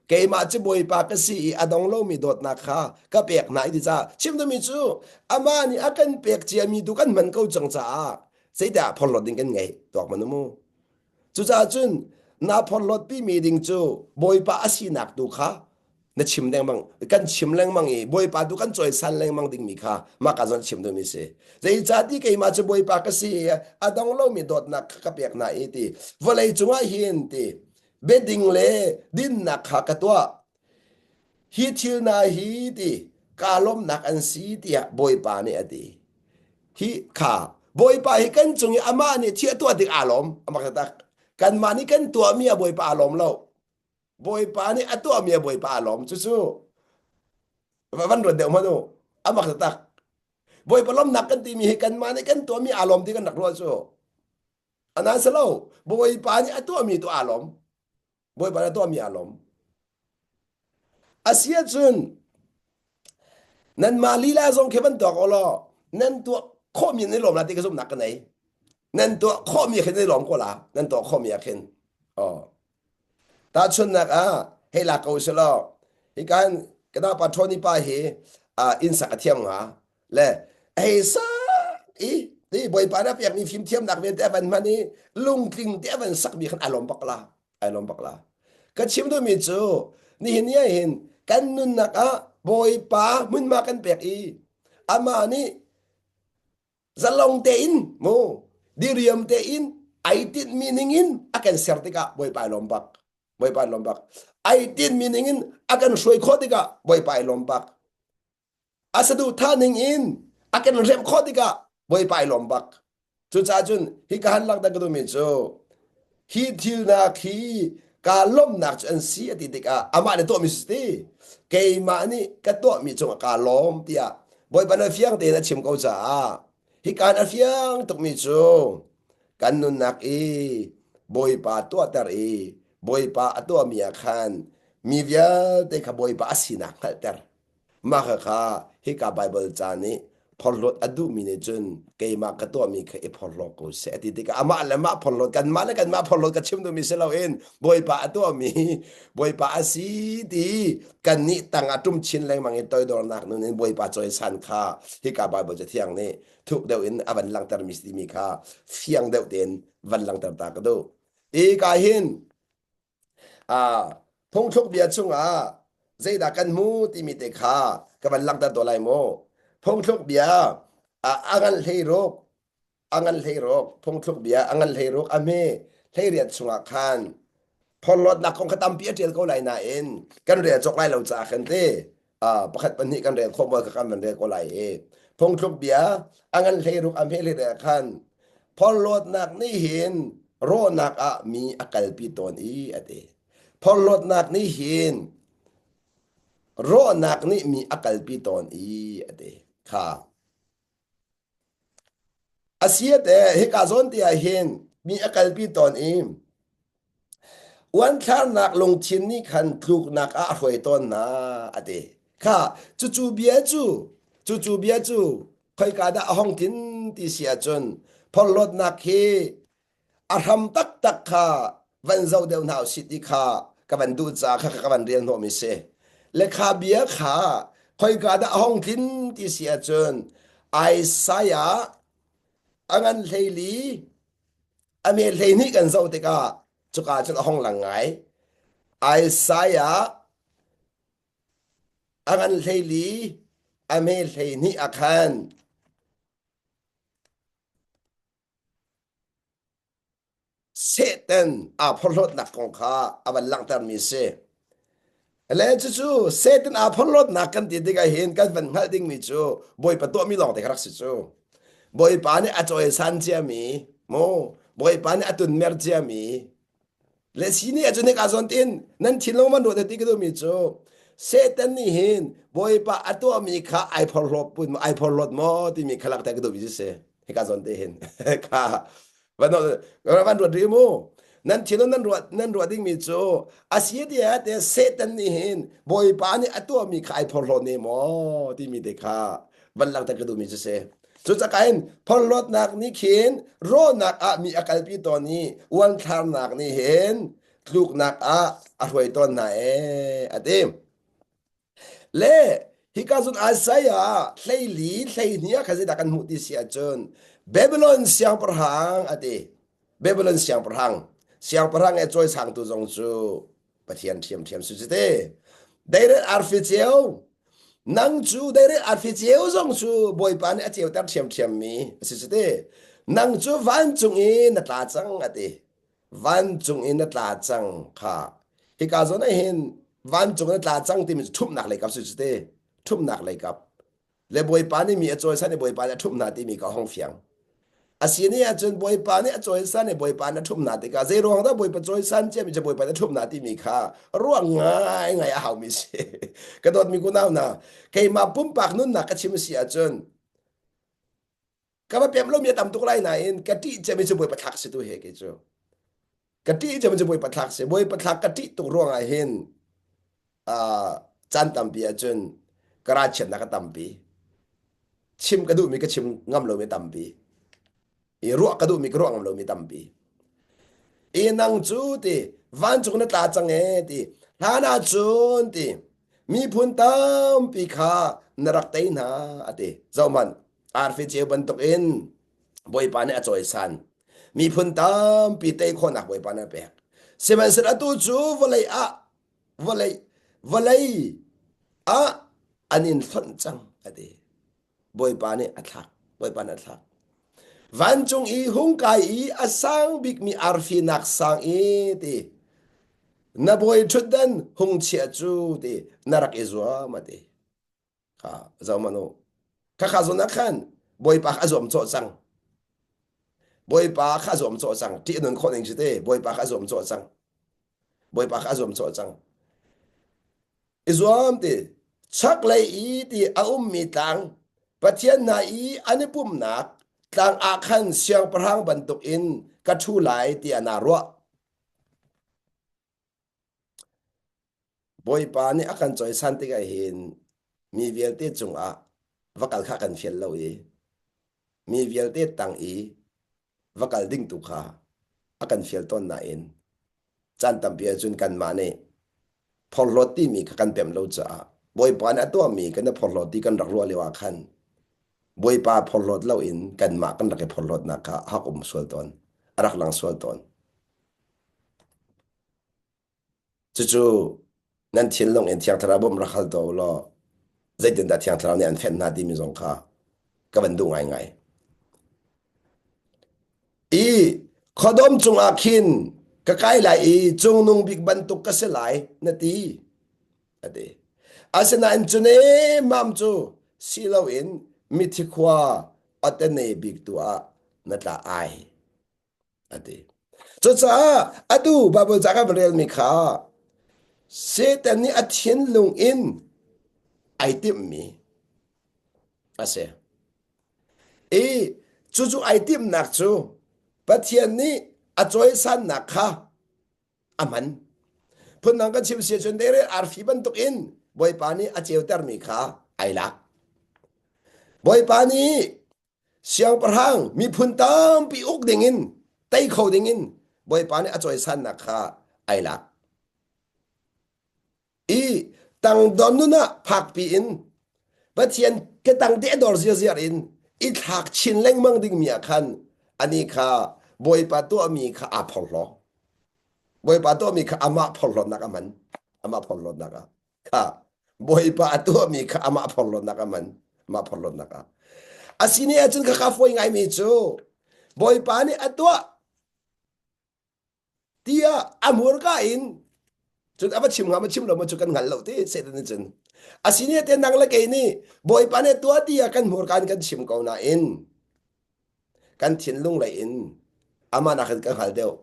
Keimah cu Bawipa ka si i a dong lomi dawtnak kha ka pek hna i ti caah chim duhmi cu amah nih a kan pek ciami tu kan hman ko cang caah zeidah phorhlawt ding kan ngeih tuak man mu. Cucaah cun naa phorhlawt pimi ding cu Bawipa a sinak tu kha na chim lengmang kan chim lengmang i bawipa tu kan cawisan lengmang dingmi kha mah ka zawn chim duhmi si zeicahti keimah cu bawipa ka si i a dong lomi dawtnak kha ka pek hna i ti vawlei cungah hin ti biading le dinnak kha ka tuah hi thil hna hi ti kaa lawmhnak an si tiah bawipa nih a ti hi kha bawipa hi kan cung i amah nih thil a tuah tik aa lawm amak tak kanmah nih kan tuahmi a bawipa aa lawm lo Bawipa nih a tuahmi a Bawipa a lawm cucu van ruat deuh hmanh u a mak taktak Bawipa lawmnak kan timi hi kanmah nih kan tuahmi aa lawm ti kan rak ruah cu ana si lo Bawipa nih a tuahmi tu aa lawm Bawipa nih a tuahmi aa lawm a si ahcun nanmah lila zong khi van tuak u law nan tuah khawhmi nan i lawm la ti ka zumhnak ka nei nan tuah khawhmi khin nan i lawm ko la nan tuah khawhmi ah khin oh Tahchunhnak ah hei lak ko usih law hika hin ka pa Tony pa hi inn sak a thiam hnga le a hei sak i ti Bawipa nih a pekmi fimthiamnak vialte a van hman i lungtling te a van sakmi khan ai lawm bak la ai lawm bak la ka chim duhmi cu nihin ni ah hin kan nunnak ah Bawipa hmunhma kan pek i amah nih. Zalong tein mu diriam tein ai tinhmi ningin a kan ser tikah Bawipa ai lawm bak. Bawipa ai lawm bak. Ai tinhmi ningin a kan hruai khawh tikah Bawipa ai lawm bak. A saduhthah ningin a kan remh khawh tikah Bawipa ai lawm bak. Cucaah cun hi ka han langhter ka duhmi cu hi thil hna khi kaa lawmhnak cu an si a ti tikah amah nih tuahmi si ti keimah nih ka tuahmi cungah kaa lawm tiah Bawipa nih fiang tein a chim ko caah hikaan a fiang tukmi cu kan nunnak i Bawipa tuahter i Bawipa a tuahmi ah khan mi vialte kha Bawipa a sinak hngalhter Mah khakha hika Baibal ca nih phorhlawt a duhmi nih cun keimah ka tuahmi kha i phorhlaw ko seh a ti tikah amah le mah phorhlawt kanmah le kanmah phorhlawt ka chim duhmi si loin Bawipa a tuahmi Bawipa a si ti kannih tangah ṭum chin lengmang i toidornak nun in Bawipa cawisan kha hika Baibal Cathiang nih thuk deuh in a van langhtermi si timi kha fiang deuh tein van langhter ta ka duh. Hika hin Phungthluk bia chungah zeidah kan hmu timi te kha ka van langhter tuah lai mu. Phungthluk bia a ngan hleiruk a ngan hleiruk phungthluk bia a ngan hleiruk a hme hleiriat chungah khan phorhlawtnak kong kha tampi a ṭial ko lai nain kan rel cawk lai lo caah khan te pakhat pahnih kan rel khawh maw kha kan van rel ko lai i phungthluk bia a ngan hleiruk a hme hleiriat ah khan Phorhlawtnak nih hin rawhnak ah mi a kalpi tawn i a ti. Phorhlawtnak nih hin rawhnak nih mi a kalpi tawn i a ti. Kha. A si te hika zawn te ah hin mi a kalpi tawn i Uanthlarnak lungthin nih khan tluknak ah a hruai tawn hna, a ti. Kha cucu bia cu cucu bia cu khoika dah a hong tlin ti si ahcun phorhlawtnak hi a hram taktak kha van zoh deuh hna usih ti kha ka van duh caah kha ka van rel hnawhmi si. Le kha bia kha khoika dah a hong tlin ti si ahcun Isaiah a ngan 14 A me 12 kan zoh tikah cuka cun a hong lang ngai. Isaiah a ngan 14 a me 12 ah khan Satan aa phorhlawtnak kong kha a van langhtermi si. Le cucu Satan aa phorhlawtnak kan ti tikah hin kan van hngalh dingmi cu Bawipa tuahmi lawng te kha rak si cu. Bawipa nih a cawisan ciami mu Bawipa nih a tunmer ciami le si nih ahcun hika zawn tin nan thinlung man ruat ti ka duhmi cu Satan nih hin Bawipa a tuahmi kha ai phorhlawt pun ai phorhlawt maw timi kha lakter ka duhmi cu si hika zawn te hin kha van van ruat rih mu nan thinlung nan ruat nan ruah dingmi cu a si tiah te Satan nih hin Bawipa nih a tuahmi kha ai phorhlawt ne maw timi te kha van langhter ka duhmi cu si cucaka in phorhlawtnak nih khin rawhnak ah mi a kalpi tawn i uanthlarnak nih hin tluknak ah a hruai tawn hna ee a ti Le hika cun Isaiah 14 12 ah khan zeidah kan hmuh ti si ahcun Babylon siangpahrang a ti. Babylon siangpahrang. Siangpahrang e cawisangtu zong cu Pathian ṭhiamṭhiam si cu te. Deirel arfi ceu nang cu deirel arfi ceu zong cu Bawipa nih a ceuter ṭhiamṭhiammi a si cu te. Nang cu vancung i na tla cang a ti. Vancung in na tla cang kha. Hika zawn ah hin vancung in na tla cang timi cu ṭhumhnak lei kap si cu te. Ṭhumhnak lei kap. Le Bawipa nih mi a cawisan i Bawipa nih a ṭhumh hna timi ka hong fiang. A si ni ahcun Bawipa nih a cawisan i Bawipa nih a ṭhumh hna tikah zei ruang dah Bawipa cawisan ciami cu Bawipa nih a ṭhumh hna timi kha ruah ngaingai a haumi si. Ka dawtmi kunau hna, keimah pumpak nunnak ka chim a si ahcun ka va pem lomi a tam tuk lai nain ka ṭih cemi cu Bawipa thlak si tu he kei cu. Ka ṭih cemi cu Bawipa thlak si. Bawipa thlak ka ṭih tuk ruangah hin uh, caan tampi ahcun ka ralchiatnak a tampi. Chim ka duhmi ka chim ngam lomi a tampi. I ruah ka duhmi ka ruah ngam lomi tampi. I nang cu ti vancung na tla cang e ti hlan ahcun ti miphun tampi kha na rak tei hna a ti. Zohhmanh arfi ceu bantukin Bawipa nih a cawisan. Miphun tampi tei khawhnak Bawipa nih a pek. Sihmanhsehlaw atu cu vawlei ah vawlei vawlei ah an in hlonh cang a ti. Bawipa nih a thlak. Bawipa nih a thlak. Vancung i hung kai i a sang bikmi arfi nak sang i ti na bawi ṭhutdan hung chiah cu ti na rak i zuam a ti. Kha zoh hmanh u. Khakha zawn ah khan Bawipa kha a zuamcawh cang. Bawipa kha a zuamcawh cang. Ṭih a nun khawh ning si te. Bawipa kha a zuamcawh cang. Bawipa kha a zuamcawh cang. I zuam ti. Chaklei i ti a ummi tlang Pathian hna i an i pumhnak tlang ah khan siangpahrang bantukin ka ṭhu lai tiah naa ruah. Bawipa nih a kan cawisan tikah hin mi vialte cungah va kal kha kan fial lo i mi vialte tang i va kal ding tu kha a kan fial tawn nain caan tampi ahcun kanmah nih phorhlawt timi kha kan pem lo caah Bawipa nih a tuahmi kan i phorhlawt ti kan rak ruah lio ah khan Bawipa phorhlawt loin kanmah kan rak i phorhlawtnak kha a rak um sual tawn, a rak lang sual tawn. Cucu nan thinlung in Thiang Thlarau bawmh rak hal tuah u law zeitindah Thiang Thlarau nih an fenh hna timi zong kha ka van duh ngaingai. I khuadawm cungah khin ka kai lai i cungnung bik bantuk ka si lai na ti a ti. Asinain cu nemmam cu si loin mithi khua otene bik tu ah na tla ai. a ti. Cucaah atu Baibal ca kan relmi kha Satan nih a thinlung in ai timhmi a si. I cucu ai timhnak cu Pathian nih a cawisannak kha a hman. Phundang kan chim si ahcun deirel arfi bantukin Bawipa nih a ceutermi kha ai lak. Bawipa nih Siangpahrang miphun tampi uk dingin tei kho dingin Bawipa nih a cawisannak kha ai lak. I tangdon nun ah phakpi in Pathian ke tang te a dor ziarziar in i thlak chin lengmang dingmi ah khan ani kha Bawipa tuahmi kha aa phorhlaw. Bawipa tuahmi kha amah phorhlawtnak a hman. Amah phorhlawtnak ah. Kha Bawipa a tuahmi kha amah phorhlawtnak a man amah phorhlawtnak ah a si ne ahcun khakha fawi ngaimi cu Bawipa nih a tuah tiah a hmurka in cun a va chim hnga ma chim lo ma cu kan hngal lo ti Satan nih cun a si ne te nang le kei nih Bawipa nih tuah tiah kan hmurka in kan chim ko nain kan thinlung lei in amah nakin ka hngal deuh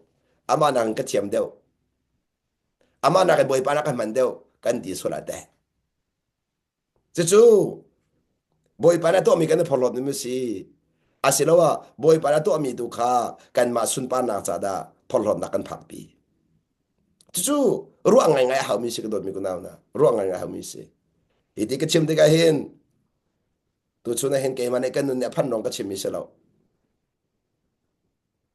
amah nakin ka thiam deuh Amah nakin Bawipa nak kan hman deuh kan ti sual ah teh. Cucu Bawipa na tuahmi kan i phorhlawt mi si. Asiloah Bawipa na tuahmi tu kha kanmah sunparnak ca dah phorhlawtnak kan phakpi. Cucu ruah ngaingai a haumi si ka dawtmi kunau hna. Ruah ngaingai a haumi si. Hi ti ka chim tikah hin tuchun ah hin keimah nih kan nun nih a phan rong ka chimmi si lo.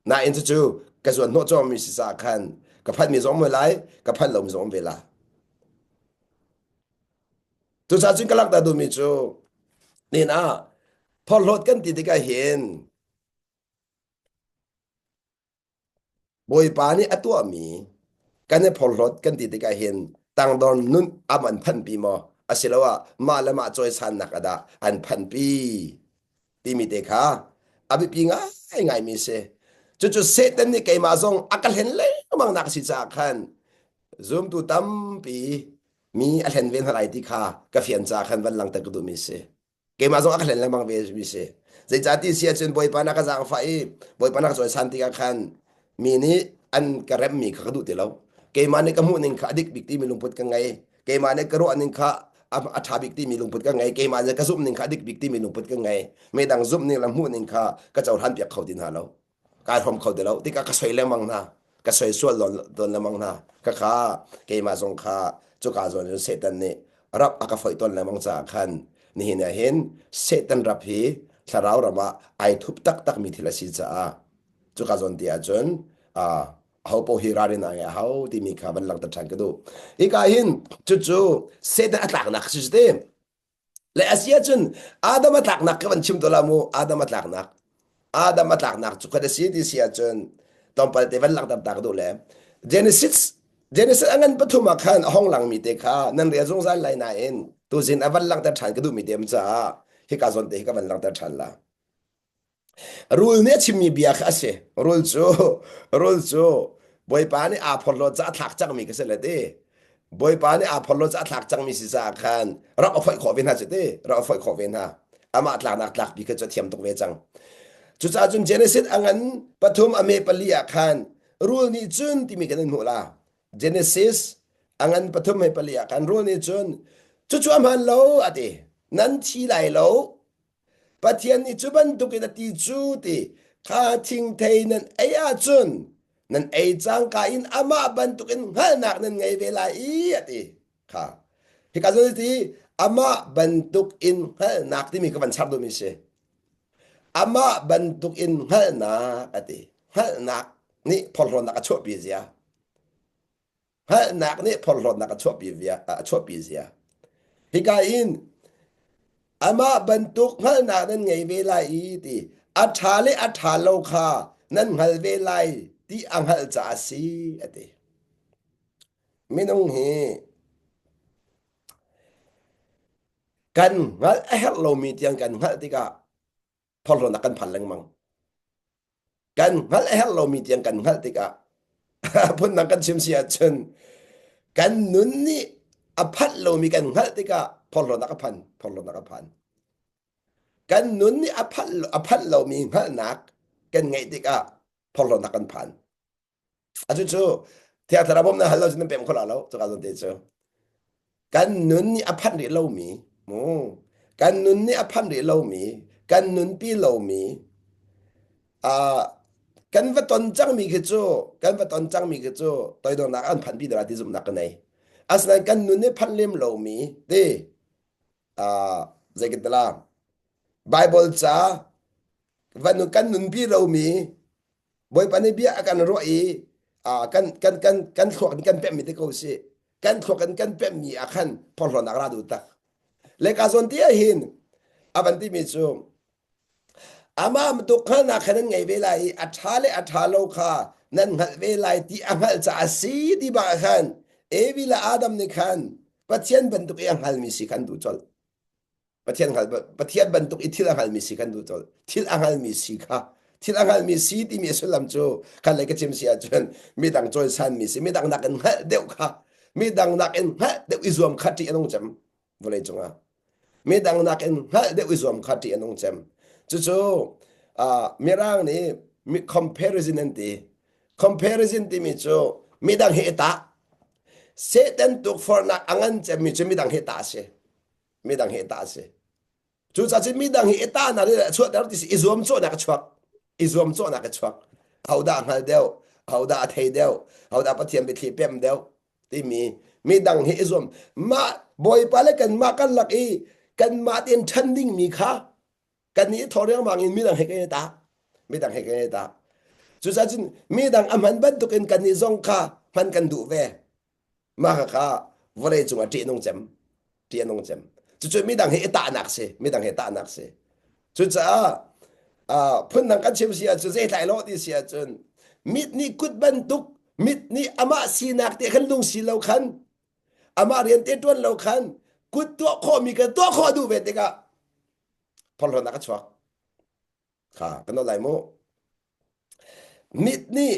Nain cucu ka zuan hnawh cawmmi si caah khan ka phanmi zong um lai, ka phanh lomi zong um ve la. Cucaah cun ka langhter duhmi cu nin ah phorhlawt kan ti tikah hin Bawipa nih a tuahmi kan i phorhlawt kan ti tikah hin tangdor nun am an phanpi maw asiloah mah le mah cawisannak ah dah an phanpi timi te kha a biapi ngaingaimi si. Cucu Satan nih keimah zong a ka hlen lengmang nak a si caah khan zumtu tampi mi a hlen ve hna lai ti kha ka fian caah khan van langhter ka duhmi si. Keimah zong a ka hlen lengmang ve mi si. Zeicah ti si ahcun Bawipa na ka zaangfah i Bawipa na ka cawisan tikah khan mi nih an ka remmi kha ka duh ti lo. Keimah nih ka hmuh ning kha a dik bik timi lungput ka ngei. Keimah nih ka ruah ning kha a ṭha bik timi lungput ka ngei. Keimah nih ka zumh ning kha a dik bik timi lungput ka ngei. Midang zumh ning le hmuh ning kha ka cohlan piak kho ti hna lo. Kai hrom kho ti lo. Tikah ka soi lengmang hna. Ka soi sual tawn lengmang hna. Ka kha keimah zong kha cuka zawn cun Satan nih rap a ka foih tawn lengmang caah khan nihin ah hin Satan rap hi thlarau ram ah ai thup taktakmi thil a si caah cuka zawn ti ahcun aho paoh hi ralrin a ngeih a hau timi kha van langhter ṭhan ka duh. Hika hin cucu Satan a tlaknak si te. Le a si ahcun Adam a tlaknak ka van chim to la mu Adam a tlaknak. Adam a tlaknak cu khat a si ti si ahcun tlawmpal te van langhter ta ka duh le Genesis Genesis a ngan pathum ah khan a hong langmi te kha nan rel zungzal lai nain tuzin a van langhter ṭhan ka duhmi te am caah hika zawn te hi ka van langhter ṭhan la. Rul nih a chimmi bia kha a si. Rul cu rul cu Bawipa nih aa phorhlawt caah a thlak cangmi kha si le ti. Bawipa nih aa phorhlawt caah a thlak cangmi si caah khan rak a foih khawh ve hna cu ti. Rak a foih khawh ve hna. Amah tlaknak tlakpi kha cu a thiam tuk ve cang. Cucaah cun Genesis a ngan pathum a me pali ah khan rul nih cun timi kan in hmuh la. Genesis a ngan pathum he pali ah khan rul nih cun cucu a hmaan lo a ti. Nan thi lai lo. Pathian nih cu bantukin a ti cu ti kha thingthei nan ei ahcun nan ei cangka in amah bantukin hngalhnak nan ngei ve lai i a ti kha. Hika zawn ti amah bantukin hngalhnak timi ka van char duhmi si. Amah bantukin hngalhnak a ti. Hngalhnak nih phorhlawtnak a chuahpi zia. Hngalhnak nih phorhlawtnak a chuahpi via a chuahpi zia. Hika in amah bantuk hngalhnak nan ngei ve lai i ti a ṭha le a ṭha lo kha nan hngal ve lai ti a hngalh caah a si a ti. Minung hi kan hngalh a herh lomi tiang kan hngalh tikah phorhlawtnak kan phan lengmang. Kan hngalh a herh lomi tiang kan hngalh tikah phundang kan chim si ahcun kan nun nih a phanh lomi kan hngalh tikah phorhlawtnak a phan phorhlawtnak a phan. Kan nun nih a phanh a phanh lomi hngalhnak kan ngeih tikah phorhlawtnak kan phan. Atu cu Thiang Thlarau bawmhnak hal lo cun nan pem kho la lo cuka zawn te cu. Kan nun nih a phanh rih lomi mu kan nun nih a phanh rih lomi kan nunpi lomi uh, kan va ton cangmi khi cu kan va ton cangmi khi cu toidornak an phanh pi dara ti zumhnak ka nei. Asinain kan nun nih phanh lem lomi ti uh, zei kan tala Bible ca van kan nunpi lomi Bawipa nih bia a kan ruah i kan kan kan kan thluak in kan pemhmi te ko si kan thluak in kan pemhmi ah khan phorhlawnak ra duh tak le ka zawn ti ah hin a van timi cu amah tuk hngalhnak kha nan ngei ve lai i a ṭha le a ṭha lo kha nan hngalh ve lai ti a hngalh caah a si ti bak ah khan Evi le Adam nih khan Pathian bantuk i a hngalmi si khan duh colh. Pathian hngal Pathian bantuk i thil a hngalmi si kan duh colh. Thil a hngalmi si kha thil a hngalmi si timi a sullam cu kan lei ka chim si ahcun midang cawisanmi si midang nakin hngalh deuh kha midang nakin hngalh deuh i zuam kha ṭih a nung cem vawlei cungah midang nakin hngalh deuh i zuam kha ṭih a nung cem cucu uh, mirang nih comparison an ti comparison timi cu midang he i tah Satan tukforhnak a ngan cemmi cu midang he tah a si midang he tah a si. Cucaah cun midang hi i tahnak nih a chuahter ti si i zuamcawhnak a chuak. I zuamcawhnak a chuak. Ahodah a hngal deuh, ahodah a thei deuh, ahodah Pathian biathli pem deuh timi midang hi i zuam. Mah Bawipa le kanmah kan lak i kanmah tein ṭhan dingmi kha kan i thawh riangmang in midang he kan i tah. Midang he kan i tah. Cucaah cun midang a hman bantukin kannih zong kha hman kan duh ve. Mah kha vawlei cungah ṭih nung cem ṭih a nung cem cucu midang he i tahnak si midang he tahnak si cucaah uh, phundang kan chim si ahcun zeitlai lo ti si ahcun mit nih kut bantuk mit nih amah sinak te khan lung si lo khan amah rian te ṭuan lo khan kut tuah khawhmi kan tuah khawh duh ve tikah phorhlawtnak a chuak Kha kan lai mu. Mit nih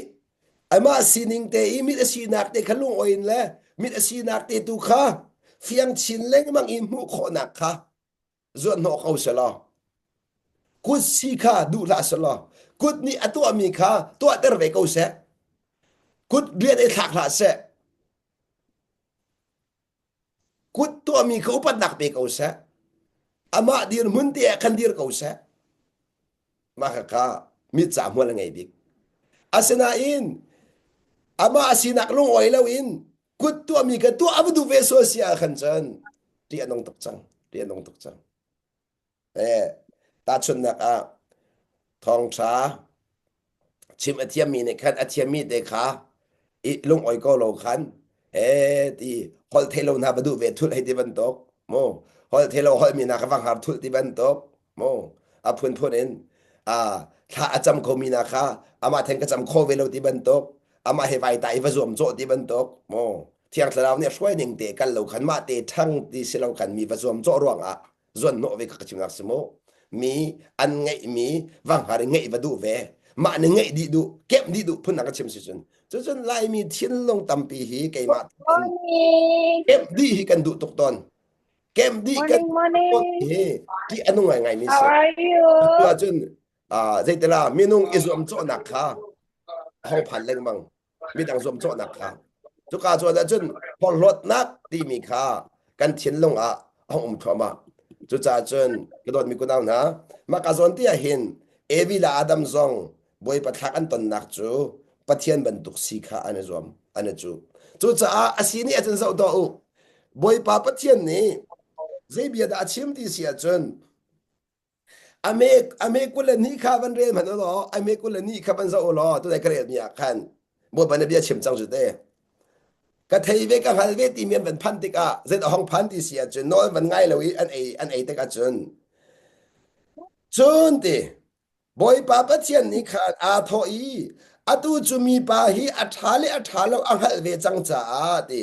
amah sining te i mit a sinak te kha lungawi in le mit a sinak te tu kha fiang chin lengmang in hmuh khawhnak kha zuanhnawh ko selaw kut si kha duh hlah selaw kut nih a tuahmi kha tuahter ve ko seh kut rian i thlak hlah seh Kut tuahmi kha upatnak pe ko seh. Amah dirhmun te ah khan dir ko seh. Mah kha mit ca hmual a ngei bik. Asinain amah a sinak lungawi loin kut tuahmi kha tuah a va duh ve sual si ah khan cun ṭih a nung tuk cang. Ṭih a nung tuk cang. Eh, tahchunhnak ah thawngṭha chim a thiammi nih khan a thiammi te kha i lungawi ko lo khan eh ti holh thei lo hna va duh ve thulh hei ti bantuk mu holh thei lo holh mi hna kha va hngar thulh ti bantuk mu a phunphun in a thla a cam khomi hna kha amah then ka cam kho ve lo ti bantuk amah he vai ta i va zuam cawh ti bantuk mu thiang thlarau nih hruai ning te kal lo khan mah te ṭhang ti si lo khan mi va zuam cawh ruangah zuan hnawh ve kha ka chimnak si mu. Mi an ngeihmi va hngar i ngeih va duh ve. Mah nih ngeih dih duh, kemh dih duh phun ka chim si cun. Cucun Laimi thinlung tampi hi keimah
Morning.
kemh dih hi kan duh tuk tawn. Kemh dih kan
Morning,
duh
morning.
hi ṭih a nung ngaingaimi
How
si.
are you?
Cu ahcun zeitila minung i zuamcawhnak kha a hong phan lengmang. Midang zuamcawhnak kha. Cuka zawn ahcun porhlawtnak timi kha kan thinlung ah a hung um thluahmah. Cucaah cun ka dawtmi kunau hna, mah ka zawn ti ah hin Evi le Adam zong Bawipa thlak an tonnak cu Pathian bantuk si kha an i zuam, an i cuh. Cucaah a si nih ahcun zoh tuah u. Bawipa Pathian nih zei bia dah a chim ti si ahcun A me 22 kha van rel hmanh u law a me 22 kha van zoh u law tunai ka relmi ah khan Bawipa na bia chim cang cu te. Ka thei ve ka hngal ve timi an van phan tikah zei dah hong phan ti si ahcun nawl van ngai lo i an ei an ei tik ahcun cun ti Bawipa Pathian nih khan aa thawh i atu cu mipa hi a ṭha le a ṭha lo a hngalh ve cang caah ti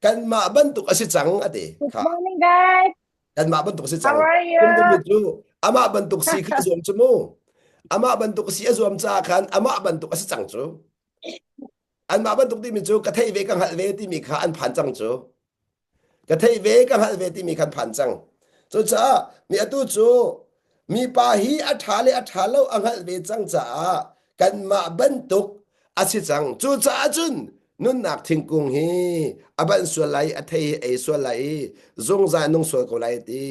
kanmah bantuk a si cang a ti
Good
kha
morning, guys.
Kanmah bantuk si
How
cang.
are
Kum
you?
cu amah bantuk si kha a zuam cu mu. Amah bantuk si a zuam caah khan amah bantuk a si cang cu. Anmah bantuk timi cu ka theih ve ka hngalh ve timi kha an phan cang cu. Ka theih ve ka hngalh ve timi kha an phan cang. Cucaah mi atu cu mipa hi a ṭha le a ṭha lo a hngalh ve cang caah kanmah bantuk a si cang. Cucaah cun nunnak thingkung hi a banh sual lai a thei hi ei sual lai i zungzal nung sual ko lai ti.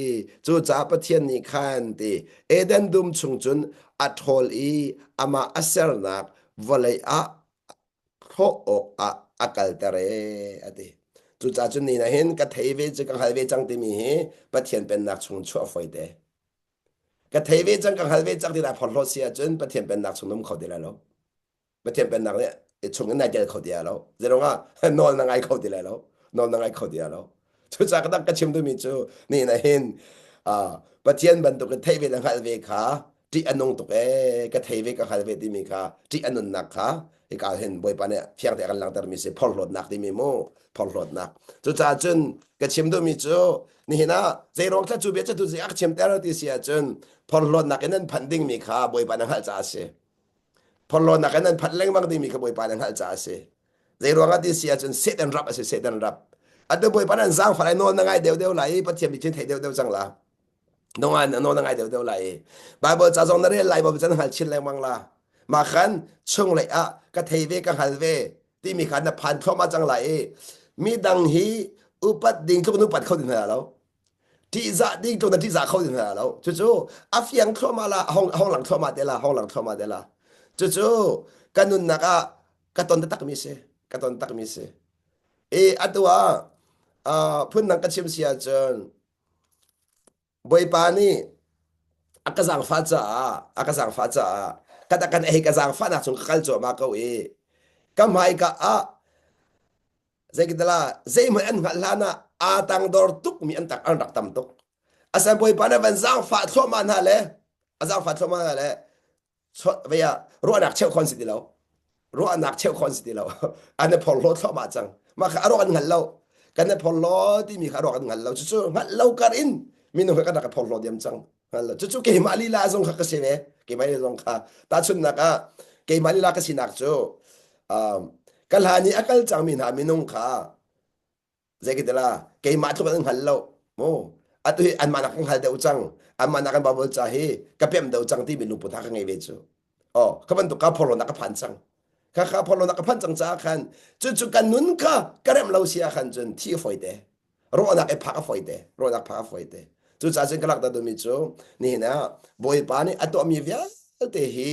Cucaah Pathian nih khan ti Eden dum chung cun a ṭhawl i amah a sernak vawlei ah thlawh awkah a kalter ee a ti. Cucaah cun ni hin ka thei ve cu ka hngal ve cang timi hi Pathian pennak chung chuah fawi te. Ka thei ve cang ka hngal ve cang ti dah phorhlawt si ahcun Pathian pennak chung um kho ti lai lo. Pathian pennak nih chung in nai tel kho ti lo. Zeiruangah nawl na ngai kho ti lai lo. Nawl na ngai kho ti lo. Cucaah ka tak ka chim duhmi cu ni na hin Pathian bantuk in theih ve le hngalh ve kha ṭih a nung tuk ee ka thei ve ka hngal ve timi kha ṭih a nunnak kha hika hin Bawipa nih fiang te a kan langhtermi si phorhlawtnak timi mu phorhlawtnak cucaah cun ka chim duhmi cu nihin ah zeiruang thla cu bia cu tu a ka chimter ti si ahcun phorhlawtnak in an phanh dingmi kha Bawipa na hngalh caah a si phorhlawtnak in an phanh lengmang dingmi kha Bawipa na hngalh caah a si zeiruang ah ti si ahcun Satan rap a si Satan rap atu Bawipa nan zaangfah lai nawl na ngai deuhdeuh lai i Pathian mi thil thei deuhdeuh cang la nongan nawl na ngai deuhdeuh lai i Bible ca zong na rel lai Bible ca na hngal chin lengmang la mah khan chunglei ah ka thei ve ka hngal ve timi kha na phan thluahmah cang lai i midang hi upat ding tluk in upat kho ti hna lo ṭihzah ding tluk na ṭihzah kho ti hna lo cucu a fiang thluahmah la hong hong lang thluahmah te la hong lang thluahmah te la cucu ka nunnak ah ka ton takmi si ka ton takmi si i atu ah phundang ka chim si ahcun Bawipa nih a ka zaangfah caah a ka zaangfah caah ka kan ei ka zaangfahnak chung ka kal cuahmah ko i ka hmaika ah zeikitala zeihmanh an hngalh hlan ah aa tangdor tukmi an tak an rak tam tuk asan bawipa nih van zaangfah thluahmah hna le a zaangfah thluahmah hna le vei ah ruahnak cheuh khon si ti lo ruahnak cheuh khon si ti lo an i phorhlaw thluahmah cang mah kha a ruak an hngal lo kan i phorhlaw timi kha a ruak an hngal lo cucu hngalh lo kar in minung kha kan rak i phorhlaw diam cang hngal lo cucu keimah lila zong kha ka si ve keimah lila zong kha tahchunhnak ah keimah lila ka sinak cu um, ka hlan i a kal cangmi hna minung kha zeikitila keimah tluk an hngal lo mu atu hi anmah nak kan hngal deuh cang anmah nak kan Bible ca hi ka pem deuh cang timi lungput hna ka ngei ve cu oh ka bantuk ka phorhlawnak ka phan cang kha kha phorhlawnak ka phan cang caah khan cu cu kan nun kha ka remh lo si ah khan cun thi a fawi te rawhnak i phak a fawi te rawhnak phak a fawi te cucaah cun ka lak ta duhmi cu nihin ah Bawipa nih a tuahmi vialte hi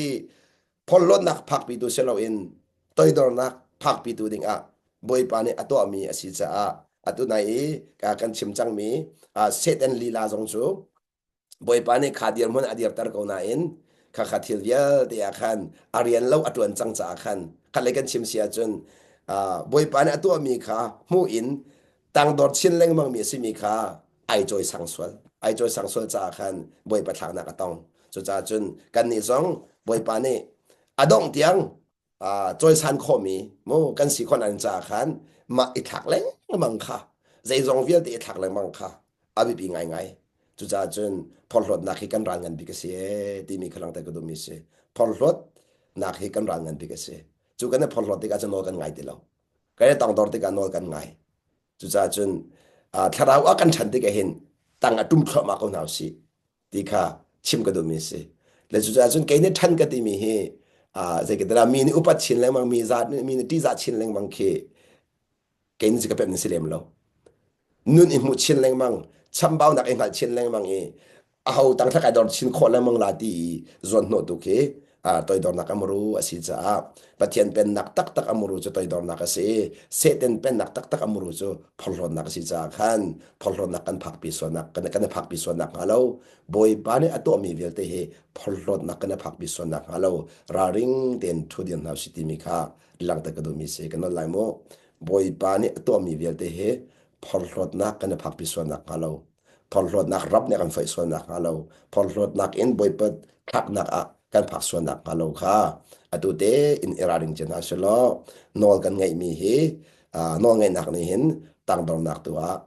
phorhlawtnak phakpitu si loin toidornak phakpitu dingah Bawipa nih a tuahmi a si caah atu nai i kan chim cangmi Satan lila zong cu Bawipa nih kha dirhmun a dirter ko nain kha kha thil vialte ah khan a rian lo a ṭuan cang caah khan khatlei kan chim si ahcun Bawipa nih a tuahmi kha hmuh in tangdor chin lengmangmi a simi kha ai cawisang sual ai cawisang sual caah khan Bawipa thlaknak a tong cucaah cun kannih zong Bawipa nih a dongh tiang cawisan khawhmi mu kan si khawh nan caah khan mah i thlak lengmang kha zeizong vialte i thlak lengmang kha a biapi ngaingai. Cucaah cun phorhlawtnak hi kan ral ngan bik a si ee timi kha langhter ka duhmi si. Phorhlawtnak hi kan ral ngan bik a si. Cu kan i phorhlawt tikah cun nawl kan ngai ti lo. Kan i tangdor tikah nawl kan ngai. Cucaah cun thlarau a kan ṭhan tikah hin tang a ṭum thluahmah ko hna usih ti kha chim ka duhmi a si. Le cucaah cun kei nih ṭhan ka timi hi zei ka mi nih upat chin lengmang mi zat mi nih ṭihzah chin lengmang khi kei nih ka pemh si lem lo. Nun i hmuh chin lengmang, chambaunak i hngalh chin lengmang i aho tang thla kai dor chin khawh lengmang la ti i zuan hnawh tu khi toidornak a muru a si caah Pathian pennak taktak a muru cu toidornak a si Satan pennak taktak a muru cu phorhlawtnak a si caah khan phorhlawtnak kan phakpi sualnak kan kan i phakpi sualnak hnga lo Bawipa nih a tuahmi vialte hi phorhlawtnak kan i phakpi sualnak hnga lo ralring tein ṭhu dir hna usih timi kha langhter ka duhmi si kan nawl lai mu Bawipa nih a tuahmi vialte hi phorhlawtnak kan i phakpi sualnak hnga lo phorhlawtnak rap nih a kan foih sualnak hnga lo phorhlawtnak in Bawipa thlaknak ah kan phak sualnak hnga lo kha atu te in i ralring cia hna selaw nawl kan ngeihmi hi nawl ngeihnak nih hin tangdornak tu ah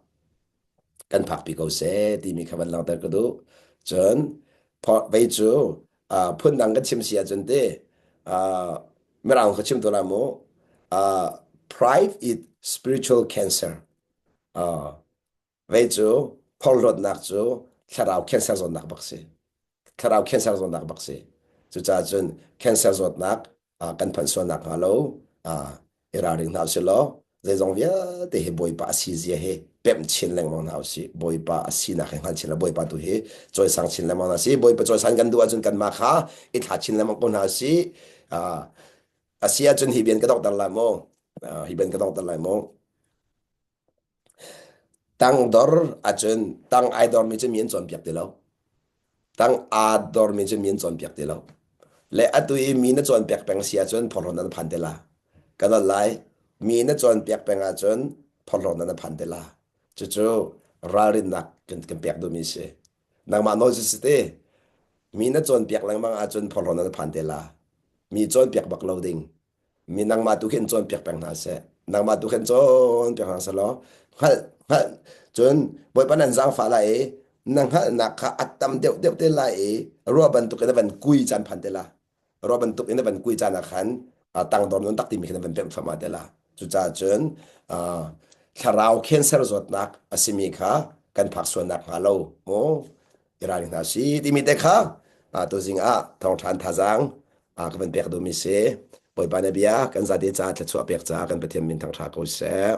kan phakpi ko seh timi kha van langhter ka duh. Cun vei cu phundang kan chim si ahcun te mirang ka chim to la mu pride is spiritual cancer. Vei cu phorhlawtnak cu thlarau cancer zawtnak bak si. Thlarau cancer zawtnak bak si. Cucaah cun cancer zawtnak kan phanh sualnak hnga lo i ralring hna usih law zeizong vialte hi Bawipa a si zia hi pemh chin lengmang hna usih. Bawipa a sinak hi hngal chin la Bawipa tu hi cawisang chin lengmang hna sih. Bawipa cawisan kan duh ahcun kanmah kha i thla chin lengmang ko hna usih. A si ahcun hi bian ka donghter lai mu. Hi bian ka donghter lai mu. Tangdor ahcun tang ai dormi cu mi an cawnpiak ti lo. Tang aa dormi cu mi an cawnpiak ti lo. Le atu i mi na cawnpiak peng si ahcun phorhlawt na phan te la. Ka dawt lai. Mi na cawnpiak peng ahcun phorhlawt na phan te la. Cucu ralrinnak kan, kan pek duhmi si. Nangmah nawl cu si te. Mi na cawnpiak lengmang ahcun phorhlawt na phan te la. Mi cawnpiak bak lo ding. Mi nangmah tu khin cawnpiak peng hna seh. Nangmah tu khin cawnpiak hna seh law hngalh hngalh cun Bawipa nan zaangfah lai i na hngalhnak kha a tam deuh deuh te lai i ruah bantuk in a van kui caan phan te la. Ruah bantuk in a van kui caan ah khan tangdor nun tak timi khin a van pemh thluahmah te la. Cucaah cun thlarau cancer zawtnak a simi kha kan phak sualnak hnga lo mu i ralring hna si timi te kha tuzing ah thawngṭha thazaang ka van pek duhmi si. Bawipa na bia kan zate caah thluachuah pek caah kan Pathian min thangṭha ko seh.